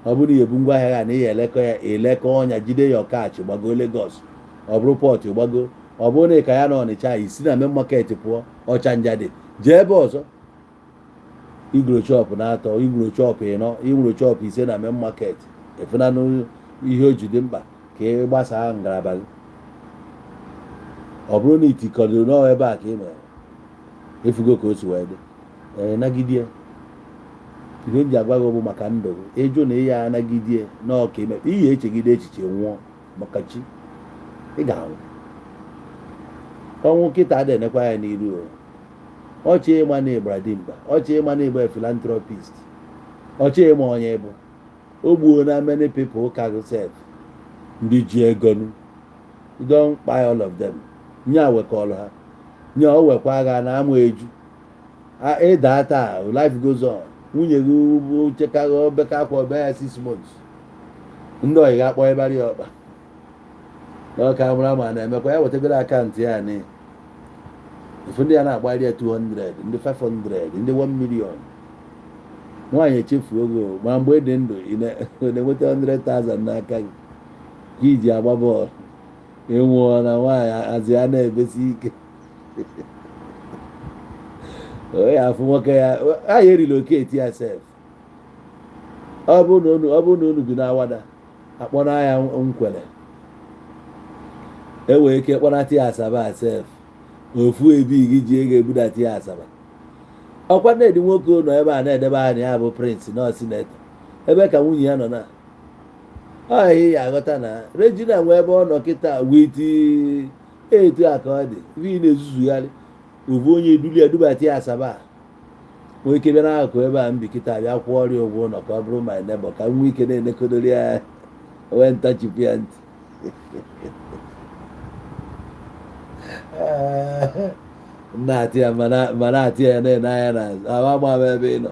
Ọ bụrụ na ebu ngwa ahịa ya na ihe elekọ ya, elekọ ọnya, jide ya ọkachi, gbago Lagos, ọ bụrụ port, gbago. Ọ bụrụ na ị ka ya na Ọnịcha, isi na main market pụọ Ọchanja dị, jee ebe ọzọ. Igoro shop na-atọ, igoro shop ịnọ, igoro shop ise na main market, efunanụ ihe o ji dị mkpa ka ị gbasaa ngalaba gị. Ọ bụrụ na itikọdoro n'ọ ebe a ka ị mere, efugo ka o si wee dị. Ee, nagidie. Ihe m ji agwa gị bụ maka ndụ gị. Ịjụ na ị ya anagidie n'ọka ime iyi, echegide echiche nwụọ maka chi, ị ga-anwụ ọnwụ. Kịta ada enekwa ya n'iru o. Ọchị ịma na ịgbara dimkpa, ọchị ịma na ịgba philanthropist, ọchị ịma onye bụ o gbuo na many people ka gị sef, ndị ji ego nu. You don kpai all of them. Nya wekọrọ ha, nya o wekwa agha na amụ eju. Ịda taa, life goes on. Nwunye gị bụ chekaghị obeka akwa ọbịa ya 6 months, ndị ọyị ga-akpọ ịbarị ya ọkpa n'ọka mara ma na-emekwa ya. Wetagoro account ya ni ifu ndị ya na-agbari ya 200, ndị 500, ndị 1 million. Nwaanyị echefuo ogo, ma mgbe dị ndụ ị na-enweta 100,000 n'aka gị ka iji agba bọọlụ. Ịnwụọ na nwaanyị azụ ya na-ebesi ike, onye afụ nwoke ya a ya relocate ya sef. Ọ bụrụ na unu bi n'Awada, akpọna ya nkwele, enwere ike kpọnata ya Asaba sef. Ofu ebi gị ji ego ebudata ya Asaba. Ọkwa nnedi nwoke nọ ebe a na-edebe anya ya bụ prince nọ senator, ebe ka nwunye ya nọ na ọ ya aghọta na Regina nwee ebe ọ nọ kịta with etu a ka ọ dị. Ife ị na-ezuzugharị, ofu onye eduli edubata ya Asaba, nwee ike bịa n'akụkụ ebe a m bi kịta, bịa kwụọ ọrịa ụgwọ ụlọ ka ọ bụrụ my neighbor, ka m nwee ike na-enekodori ya, wee ntachipụ ya ntị na-atị ya, ma na-atị ya na-ene anya n'azụ. Ama m ebe ị nọ,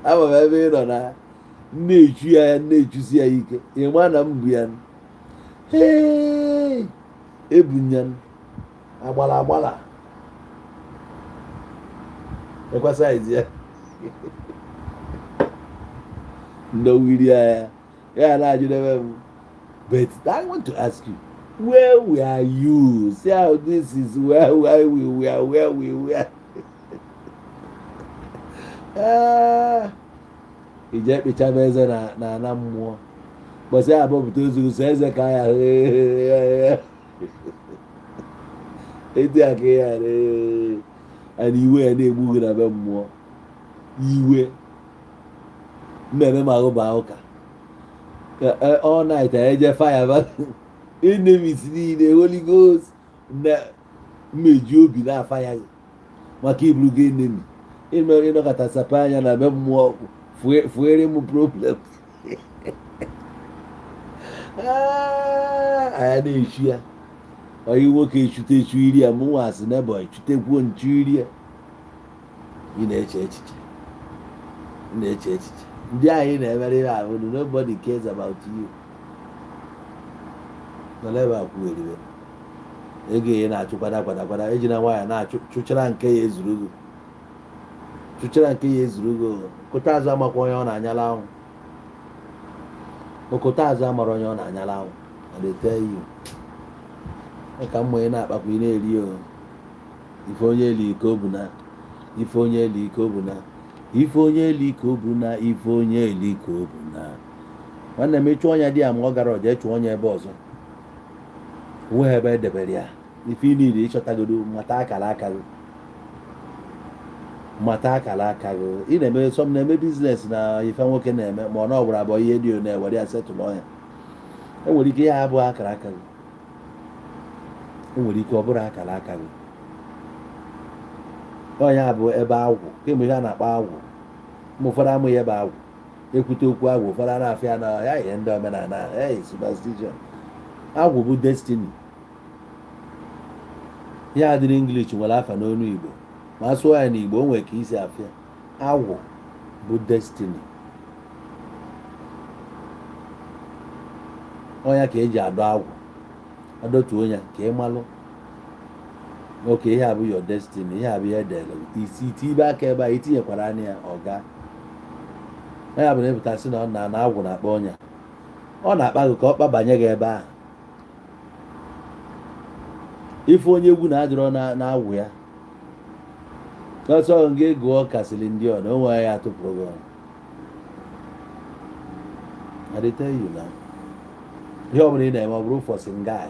ama m ebe ị nọ na na-echu ya, na-echusi ya ike. Ị ma na m bụ ya. Hey! Ebu ya agbala agbala ekwa size ya ndowiri ya ya na-ajụdebe m. But I want to ask you, where were you? See how this is where we were, where we were. Ah, ije kpịchaba eze na ana mmụọ kpọsị abọpụta ozu sọ eze ka ya etu a ka ya ana iwe ya na-egbu gị na be mmụọ. Iwe mmemme ma ahụ baa ụka all night, eje fire ba enemies niile, Holy Ghost na mmeji obi na-afa ya gị maka iburu gị enemy. Ime ịnọkọta sapa anya na be mmụọ fuere m problem. Anya na-echu ya onye nwoke echute echu iri ya, mụ nwa asị neighbor echutekwuo nchu iri ya. Ị na-eche echiche, ị na-eche echiche ndị anyị na-emere ihe ahụ. Nobody cares about you. Nọ n'ebe a kwugheriwe ego ị na-achụ kwada kwada kwada, ejina nwayọ na-achụ. Chụchara nke ya ezuru gị, chụchara nke ya ezuru gị. Okụta azụ amakwa onye ọ na-anyala anwụ. Okụta azụ amara onye ọ na-anyala anwụ. I dey tell you. Ọ ka mma ị na-akpakwa, ị na-eri o. Ife onye eli ike o bụ na ife onye eli ike o bụ na ife onye eli ike o bụ na ife onye eli ike o bụ na. Nwanne m, ịchụ ọnya dị ya ma ọ gara ọja, ịchụ ọnya ebe ọzọ onweghị ebe edebere ya. Ife ị niile ịchọtagodo, mata akara aka gị, mata akara aka gị. Ị na-eme some na-eme business na ife nwoke na-eme, ma ọ na ọgbara abụọ ihe dị na-ewere ya settle ọnya. Enwere ike ya abụghị akara aka gị, enwere ike ọ bụrụ akara aka gị. Ọnya bụ ebe agwụ kemgbe ihe a na-akpọ agwụ. Ma ụfọdụ amụghị ebe agwụ ekwute okwu agwụ, ụfọdụ a na-afịa na ya ihe ndị omenala, hey, superstition. Agwụ bụ destiny. Ya adịrị English nwere afa n'onu Igbo, ma a sụọ ya n'Igbo, o nwere ka isi afịa. Agwụ bụ destiny. Ọnya ka eji adọ agwụ, adọtuo ya ka ị malụ oke ihe a bụ your destiny, ihe a bụ ihe edere isi itibe aka ebe a itinyekwara anya ya. Ọ gaa ya bụ na ịpụta sị na ọ na agwụ na-akpa ọnya, ọ na-akpa gị ka ọ kpabanye gị ebe ahụ. Ife onye egwu na-adịrọ na-awụ ya ọsọ gị gụọ kasịrị ndị ọ na onwe ya atụpụrụ gị ọnụ. I dey tell you now. Ihe ọbụla ị na-eme, ọ bụrụ forcing guy,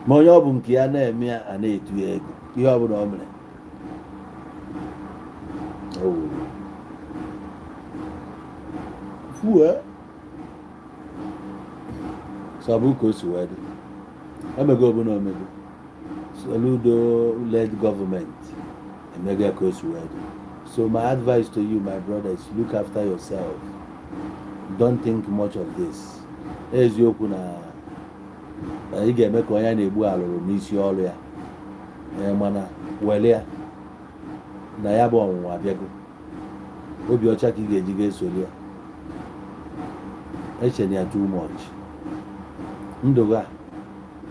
ma onye ọ bụ nke ya na-eme ya, a na-etu ya ego. Ihe ọbụla o mere, o wuru fuo sọ bụ ka o si wee dị. Omego ọbụla omego Soludo led government emego ya ka o si wee dị. So my advice to you, my brother, is look after yourself. Don't think much of this. Eziokwu na ị ga-eme ka onye a na-egbu alụrụ n'isi ọrụ ya. Ee, mana were ya na ya bụ ọnwụnwa abịago, obi ọcha ka ị ga-eji ga-esoli ya. Echena ya too much. Ndụ gị a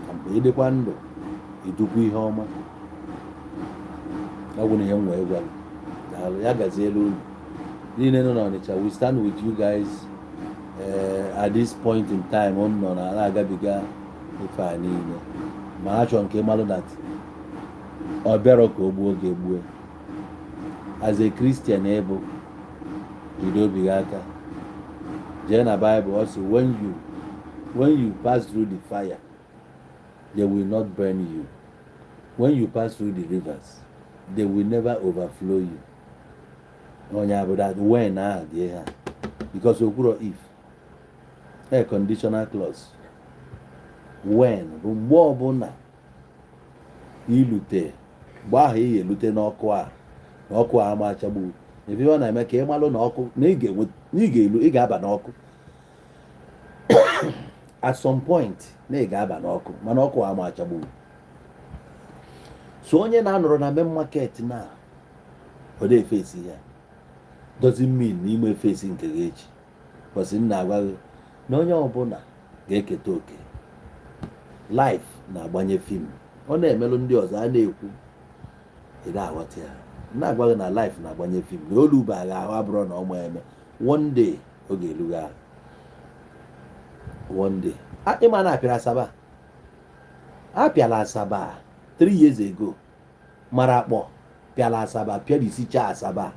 ka mgbe ịdịkwa ndụ idukwu ihe ọma. Ọ bụ na ihe m wee gwa gị. Daalụ, ya gazielu unu niile nọ n'Ọnịcha. We stand with you guys at this point in time. Unu nọ na na-agabiga ife a niile, ma a chọrọ nke ịmalụ that ọ bịarọ ka o gbuo gị egbue. As a Christian, ịbụ jide obi gị aka, jee na Bible, ọ sị when you pass through the fire, they will not burn you. When you pass through the rivers, they will never overflow you. Onye abụ that when ahụ dị ha, because okwuro if a conditional clause. When bụ mgbe ọbụla ilute, mgbe ahụ ị ga-elute n'ọkụ a, na ọkụ a ama achagbu. Ebe ọ na-eme ka ị malụ na ọkụ na ị ga-enwe, na ị ga-elu, ị ga-aba n'ọkụ at some point, na ị ga-aba n'ọkụ, mana ọkụ a ama achagbu. So onye na-anọrọ na main market na ọ dị efesi ya doesn't mean na ime efesi nke gị echi. Kwesịrị m na-agwa gị na onye ọbụla ga-eketa oke. Life na-agbanye film, ọ na-emelụ ndị ọzọ a na-ekwu, ị ga-aghọta ya. M na-agwa gị na life na-agbanye film na olu ba ga ahụ abụrụ na ọma eme. One day ọ ga-eruga ahụ, one day. Ịma na apịara Asaba, apịala Asaba 3 years ago, mara akpọ pịala Asaba, pịarisicha Asaba,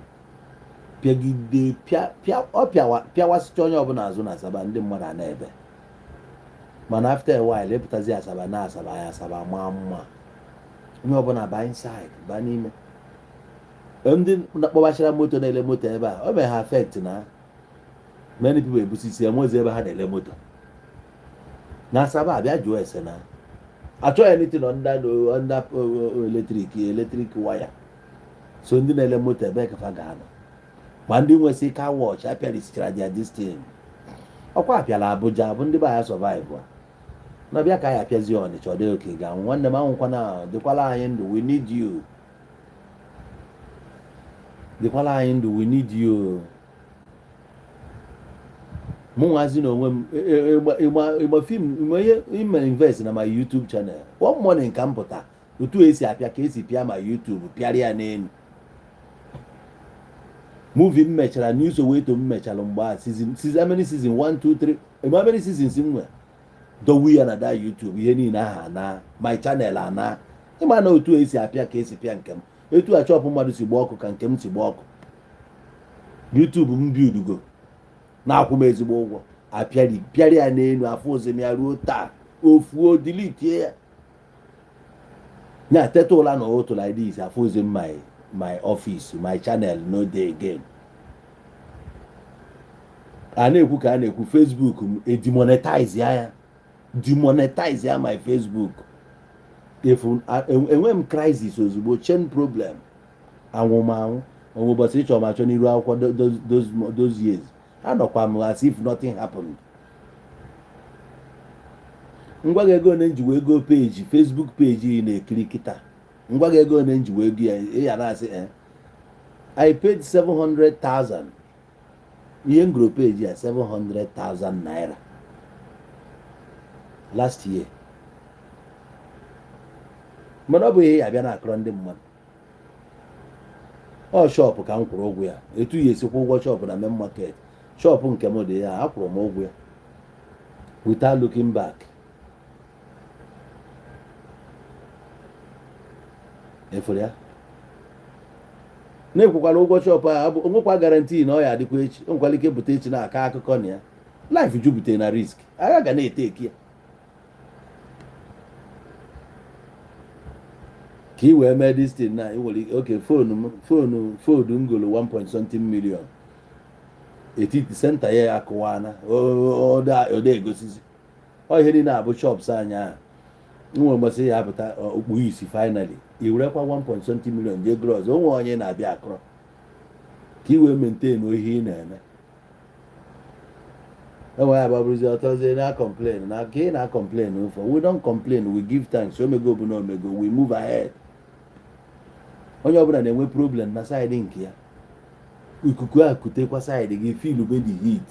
pịagide pịa pịa, ọ pịawa pịawasịcha onye ọbụla azụ na Asaba. Ndị mmadụ a na-ebe, mana after a while ịpụtazi Asaba na Asaba ya, Asaba maa mma. Onye ọbụla ba inside, ba n'ime. Ndị kpọbachara moto na-ele moto ebe a, o mere ha affect na many people ebusisi enwezi ebe ha na-ele moto na Asaba. Abịa jụọ ese na achọghị anything under no under electric wire. So ndị na-ele moto, ebe ka fa ga-anọ? Ma ndị nwesị car wash, apịarisichara dia this thing. Ọkwa apịala Abuja bụ ndị be ya survive a na bịa ka anyị apịazi Ọnịcha. Ọ dịghị oke ga-anwụ. Nwanne m, anwụkwana, dịkwala anyị ndụ. We need you. Dịkwala anyị ndụ, we need you. Mụ nwazi na onwe m, ịgba film, ịgba ihe ime invest na my YouTube channel. One morning ka m pụta, otu esi apịa ka esi pịa ma YouTube pịara ya n'elu. Movie m mechara, New Soweto m mechara mgbe a, season, how many season? 1, 2, 3, how many seasons m nwere dowu ya na that YouTube. Ihe niile ahụ ana my channel ana. Ịma na otu esi apịa ka esi pịa nke m, etu a chọpụ mmadụ si gba ọkụ ka nke m si gba ọkụ. YouTube m buildugo na-akwụ m ezigbo ụgwọ, apịari pịara ya n'elu afọ ozim ya ruo taa. Ofuo deletie ya na teta ụla na ụtụ like this, afọ ozim my office, my channel no dey again. A na-ekwu ka a na-ekwu, Facebook m edemonetize ya, demonetize ya my Facebook. Efu enwe m crisis ozugbo, chain problem, anwụmanwụ onwe ụbọchị ịchọ m achọ n'iru akwụkwọ. Those years anọkwa m as if nothing happened. Ngwa gị, ego one nji wee go page, Facebook page ị na-ekiri kịta, ngwa gị, ego one nji wee go ya, ị ya na-asị I paid 700,000. Ihe m goro page ya, 700,000 naira last year. Mana ọ bụ ihe ya abịa na-akọrọ ndị mmadụ. Ọ shop ka m kwụrụ ụgwọ ya, etu ya esikwa ụgwọ shop na main market. Shop nke m dị ya, akwụrụ m ụgwọ ya without looking back. Efere ya na-ekwekwara ụgwọ shop a bụ onwekwa guarantee na ọ ya adịkwa echi. O nwekwara ike bute echi na-akọ akụkọ na ya. Life jupụtara na risk, agha ga na-ete eki ya ka ị wee mee this thing na ị nwere ike. Okay, phone m, phone fold m golo 1 point something million, etiti center ya akụwana, ọ egosizi ọ. Ihe niile abụ shops anyị ahụ nwere mbọsị ya apụta okpu isi. Finally i werekwa 1 point something million jee goro ọzọ. Onwe onye na-abịa akọrọ ka ị wee maintain ihe ị na-eme. Enwe ya babụrụzi ọtọzie na complain na ka ị na complain for. We don't complain, we give thanks. Omego bụ na omego, we move ahead. Onye ọbụla na-enwe problem na side nke ya. Ikuku a kutekwa side gị, feel be the heat.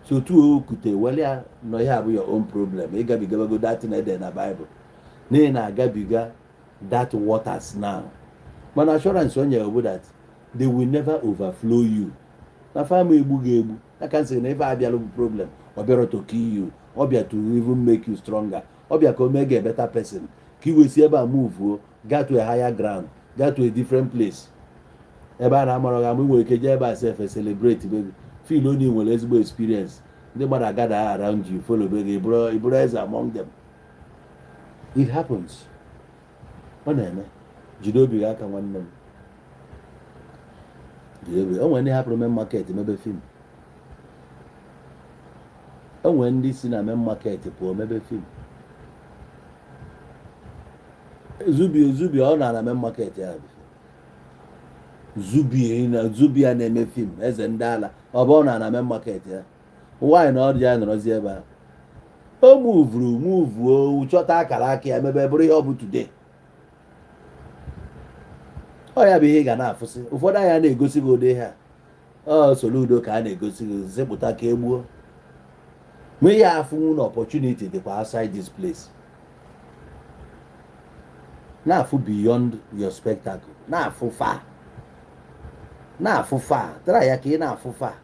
So tu o kute wele ya nọ, ihe abụ your own problem. Ịgabigabago that thing ede na Bible na ị na-agabiga that waters now, mana assurance o nyere bụ that they will never overflow you, na fama egbu gị egbu. Aka nsị na ife abịala bụ problem, ọ bịara to kill you, ọ bịa to even make you stronger, ọ bịa ka o mee gị a better person, ka i wee si ebe a move o gaa to a higher ground, gaa to a different place ebe a na-amara gị ama. Ị nwere ike jee ebe a sef celebrate baby, feel onye nwere ezigbo experience, ndị mmadụ agada around you, follow be gị, ịbụrụ eze among them. It happens, ọ na-eme. Jide obi gị aka, nwanne m, jide obi. O nwere ndị hapụrụ main market mebe film, o nwere ndị si na main market pụọ mebe film. Zubi, zubi, ọ na na main market ya bụ zubi na zubi ya na-eme film, eze ndị ala. Ọ bụ ọ na na main market ya nwaanyị na ọ dị ya nọrọzi ebe a. O muvuru muvuo, chọta akara aka ya, mebe bụrụ ihe ọ bụ today. Ọ ya bụ ihe ị ga na-afụsị. Ụfọdụ anya na-egosi gị ụdị ihe a, ọ Soludo ka a na-egosi gị zipụta ka egbuo ma ihe afụnwu na opportunity dịkwa outside this place. Na-afụ beyond your spectacle, na-afụ far, na-afụ far. Tara ya ka ị na-afụ far,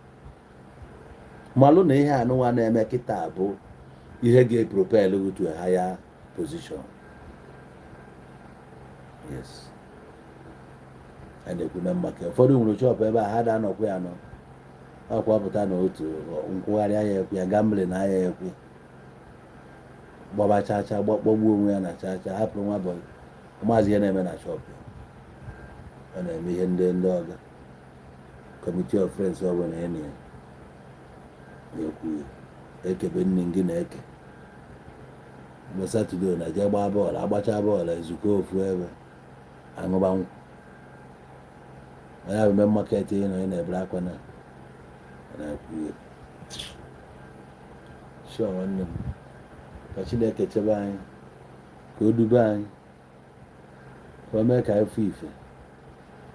malụ na ihe anụnwa na-eme kịta bụ ihe ga-epropel gị to a higher position. Yes, a na-ekwu na maka ụfọdụ nwere shop ebe a, ha da anọkwa ya nọ ọkwa pụta na otu nkwụgharị anya ekwe ya, gambling na anya ekwe, gbaba chacha, gbagbuo onwe ya na chacha, hapụrụ nwa boy. Maazị ihe na-eme na shop ya, ọ na-eme ihe ndị ọga committee of friends ọbụla ya na ya na-ekwu ya ekebe nne gị na-eke. Mgbe Saturday na jee gbaa bọọlụ, agbacha bọọlụ, ezukọ ofu ebe, aṅụba nkwụ. Ya bụ main market ị nọ, ị na-ebere akwa na na-ekwu ya. Sure, nwanne m, ka Chineke chebe anyị, ka o dube anyị, ka o mee ka anyị fụ ife,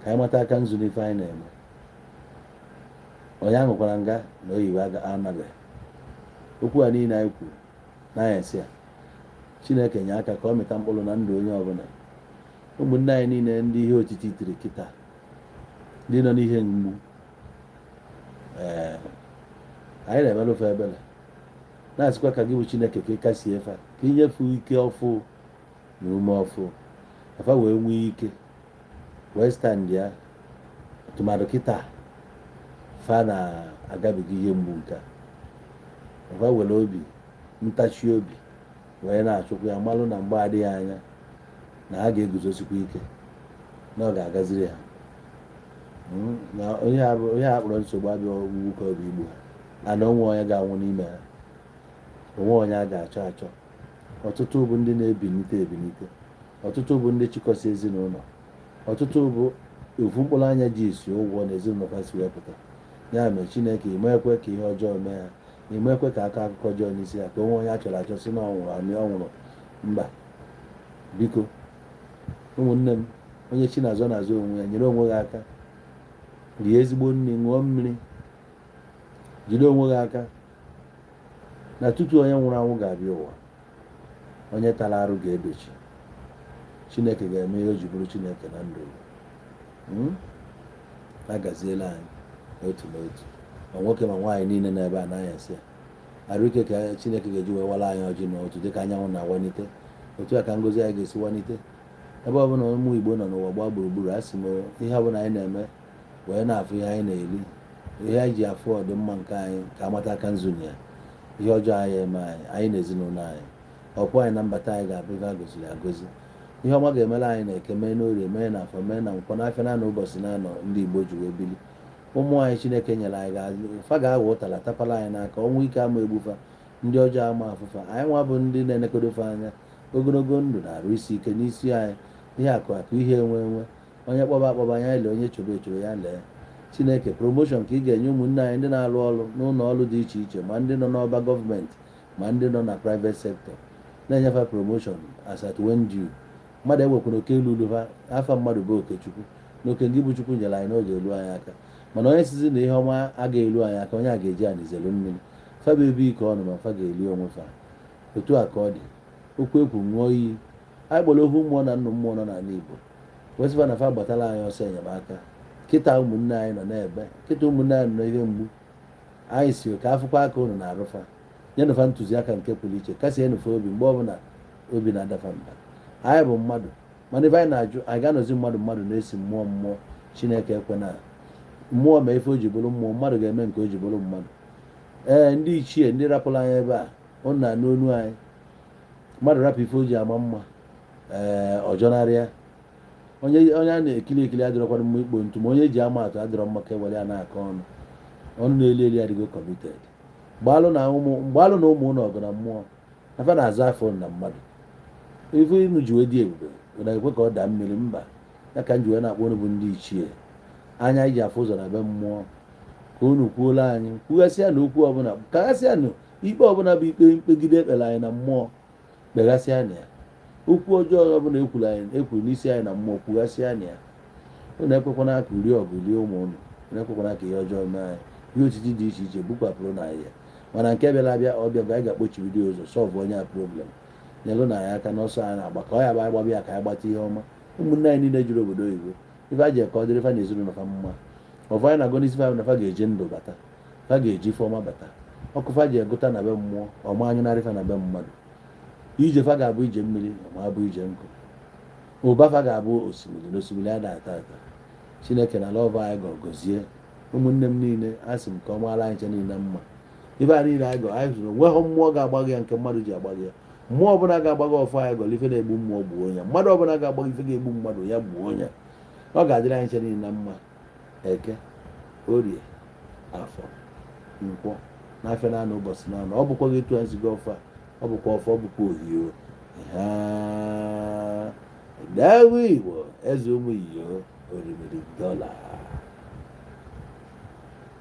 ka anyị mata aka nzu n'ife anyị na-eme. Onye aṅụkwara nga na oyibo anaghị okwu a niile anyị kwuru n'anyasị a. Chineke nye aka ka ọ mịta mkpụrụ na ndụ onye ọbụla. Ụmụnne anyị niile ndị ihe otiti tiri kịta, ndị nọ n'ihe mgbu, ee, anyị na-emelụfe ebere, na-asịkwa ka gị bụ Chineke ka ị kasie fa, ka inyefe ike ọfụ na ume ọfụ afa wee nwee ike wee stand ya, tụmadụ kịta fa na-agabiga ihe mgbu nke a. Fa were obi ntachi obi wee na-achụkwa ya, malụ na mgbe adịghị anya na ha ga-eguzosikwa ike, na ọ ga-agaziri ha. Na onye a kpọrọ nsogbu abịa ogbugbu ka ọ bụ igbu ha, ana onwe onye ga-anwụ n'ime ha, onwe onye a ga-achọ achọ. Ọtụtụ bụ ndị na-ebilite ebilite, ọtụtụ bụ ndị chịkọsị ezinụlọ, ọtụtụ bụ ofu mkpụrụ anya ji esi ụgwọ na ezinụlọ ha si wee pụta. Ya mere, Chineke, imekwe ka ihe ọjọọ mee ha, imekwe ka aka akụkọ ọjọọ n'isi ha, ka onwe onye a chọrọ achọ si na ọ nwụrụ anụ ọ nwụrụ. Mba, biko, ụmụnne m, onye chi na-azọ na-azọ onwe ya. Nyere onwe gị aka, rie ezigbo nri, ṅụọ mmiri, jide onwe gị aka na tutu onye nwụrụ anwụ ga-abịa ụwa, onye tara arụ ga-edochi. Chineke ga-eme ihe o ji bụrụ Chineke na ndụ. Agaziela anyị n'otu n'otu, ma nwoke ma nwaanyị niile n'ebe a n'anyasị ya. Arụ ike ka Chineke ga-eji wee wara anyị ọjị n'otu, dịka anyanwụ na-awanite, otu a ka ngozi anyị ga-esi wanite. Ebe ọbụla ụmụ Igbo nọ n'ụwa gbaa gburugburu, a sị m, ihe ọbụla anyị na-eme wee na-afụ ihe anyị na-eri, ihe anyị ji afụ ọdịmma nke anyị, ka amata aka nzu na ya. Ihe ọjọọ anyị eme anyị, anyị na ezinụlọ anyị, ọpụ anyị na mbata anyị ga-abụ ife a gọziri agọzi. Ihe ọma ga-emere anyị na Eke, mee n'Orie, mee na Afọ, mee na Nkwọ, n'afịa na ụbọchị na-anọ ndị Igbo ji wee bili. Ụmụ anyị Chineke nyere anyị fa ga-aghọ ụtara tapara anyị n'aka. Ọnwụ ike ama egbufa, ndị ọjọọ ama afụfa. Anyị nwa bụ ndị na-enekodofe anya ogologo ndụ na-arụ isi ike n'isi anyị, ihe akụ akụ, ihe enwe enwe, onye kpọba akpọba anya lee, onye chobe echobe ya lee. Chineke, promotion ka ị ga-enye ụmụnne anyị ndị na-arụ ọrụ n'ụlọ ọrụ dị iche iche, ma ndị nọ n'ọba gọọmenti, ma ndị nọ na private sector, na-enyefe promotion as at when due. Mmadụ ewekwana oke elu ha afa mmadụ bụ Okechukwu na oke ndị bụ Chukwu nyere anyị n'oge elu anyị aka. Mana onye sizi na ihe ọma agaghị elu anyị aka, onye a ga-eji anyị zelu mmiri fa bụ ebe ike ọnụ, ma fa ga-eli onwe fa. Otu a ka ọ dị. Okwu ekwu, ṅụọ iyi. Anyị kpọrọ ohu mmụọ na nnụ mmụọ nọ n'ala Igbo, wesịfa na fa gbatara anyị ọsọ enyemaka. Kịta ụmụnne anyị nọ n'ebe, kịta ụmụnne anyị nọ n'ihe mgbu. Anyị si ka afụkwa aka unu na-arụfa, nyenụfa ntụziaka nke pụrụ iche, kasị enụfa obi mgbe ọbụla obi na-adafa mba. Anyị bụ mmadụ, mana ebe anyị na-ajụ, anyị ga-anọzi mmadụ mmadụ na-esi mmụọ mmụọ. Chineke ekwe na mmụọ ma ife o ji bụrụ mmụọ, mmadụ ga-eme nke o ji bụrụ mmadụ. Ee, ndị ichie, ndị rapụrụ anyị ebe a, ụnụ na-anụ onu anyị. Mmadụ rapụ ife o ji ama mma, ee, ọjọnarịa. Onye onye a na-ekili ekili adịrọkwana mma ikpo ntu, ma onye eji ama atụ adịrọ mma ka ewere ya na-akọ ọnụ. Ọnụ na-eli eli adịgo committed. Gbaalụ na ụmụ, mgbaalụ na ụmụ ụnụ ọgụ na mmụọ na fa na-aza afọ na mmadụ. Ife unu ji wee dị ebube, unu ekwe ka ọ daa mmiri mba ya ka m ji wee na-akpọ unu bụ ndị ichie anya iji afụ ụzọ na be mmụọ, ka unu kwuola anyị, kwughasịa na okwu ọbụla, kaghasịa na ikpe ọbụla bụ ikpe mkpegide ekpere anyị na mmụọ, kpeghasịa na ya. Okwu ọjọọ ọbụla ekwuru anyị, ekwuru n'isi anyị na mmụọ, kwughasịa na ya. Unu ekwekwana ka uri ọgụ rie ụmụ unu. Unu ekwekwana ka ihe ọjọọ mee anyị. Ihe otiti dị iche iche bukwapụrụ na anyị ya, mana nke bịara abịa, ọ bịago, anyị ga-akpochibido ụzọ, solve onye a problem. Nyelụ na anyị aka n'ọsọ anyị na-agba, ka ọ ya bụ anyị gbaba ya, ka anyị gbata ihe ọma. Ụmụnne anyị niile juru obodo oyibo, ife a ji ka ọ dịrị fa na ezinụlọ fa mma. Ọfọ anyị na-agọ n'isi fa na fa ga-eji ndụ bata, fa ga-eji ife ọma bata. Ọkụ fa ji egụta na be mmụọ ọma anyụnarị fa na be mmadụ. Ije fa ga-abụ ije mmiri, ọma abụ ije nkụ. Ụba fa ga-abụ osimiri na osimiri ada ata ata. Chineke na love anyị ga-ọgọzie ụmụnne m niile. A sị m ka ọ maara anyị nche niile mma. Ife a niile anyị gọ, anyị zụrụ onweghị mmụọ ga-agbaghị ya nke mmadụ ji agbaghị ya. Mmụọ ọbụla ga-agbaghị ọfọ anyị gọrọ, ife na-egbu mmụọ gbuo onye. Mmadụ ọbụla ga-agbaghị ife ga-egbu mmadụ, ya gbuo onye. Ọ ga-adịrị anyị nche niile na mma. Eke, Orie, Afọ, Nkwọ, n'afịa na-anọ, ụbọchị na-anọ. Ọ bụkwa gị etu anyị si gọọ ọfọ a, ọ bụkwa ọfọ, ọ bụkwa ohio ha dewe Igbo eze ụmụ iyo orimiri dọla.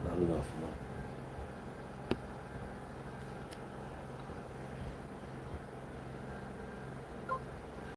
Nọrọ ọfụma.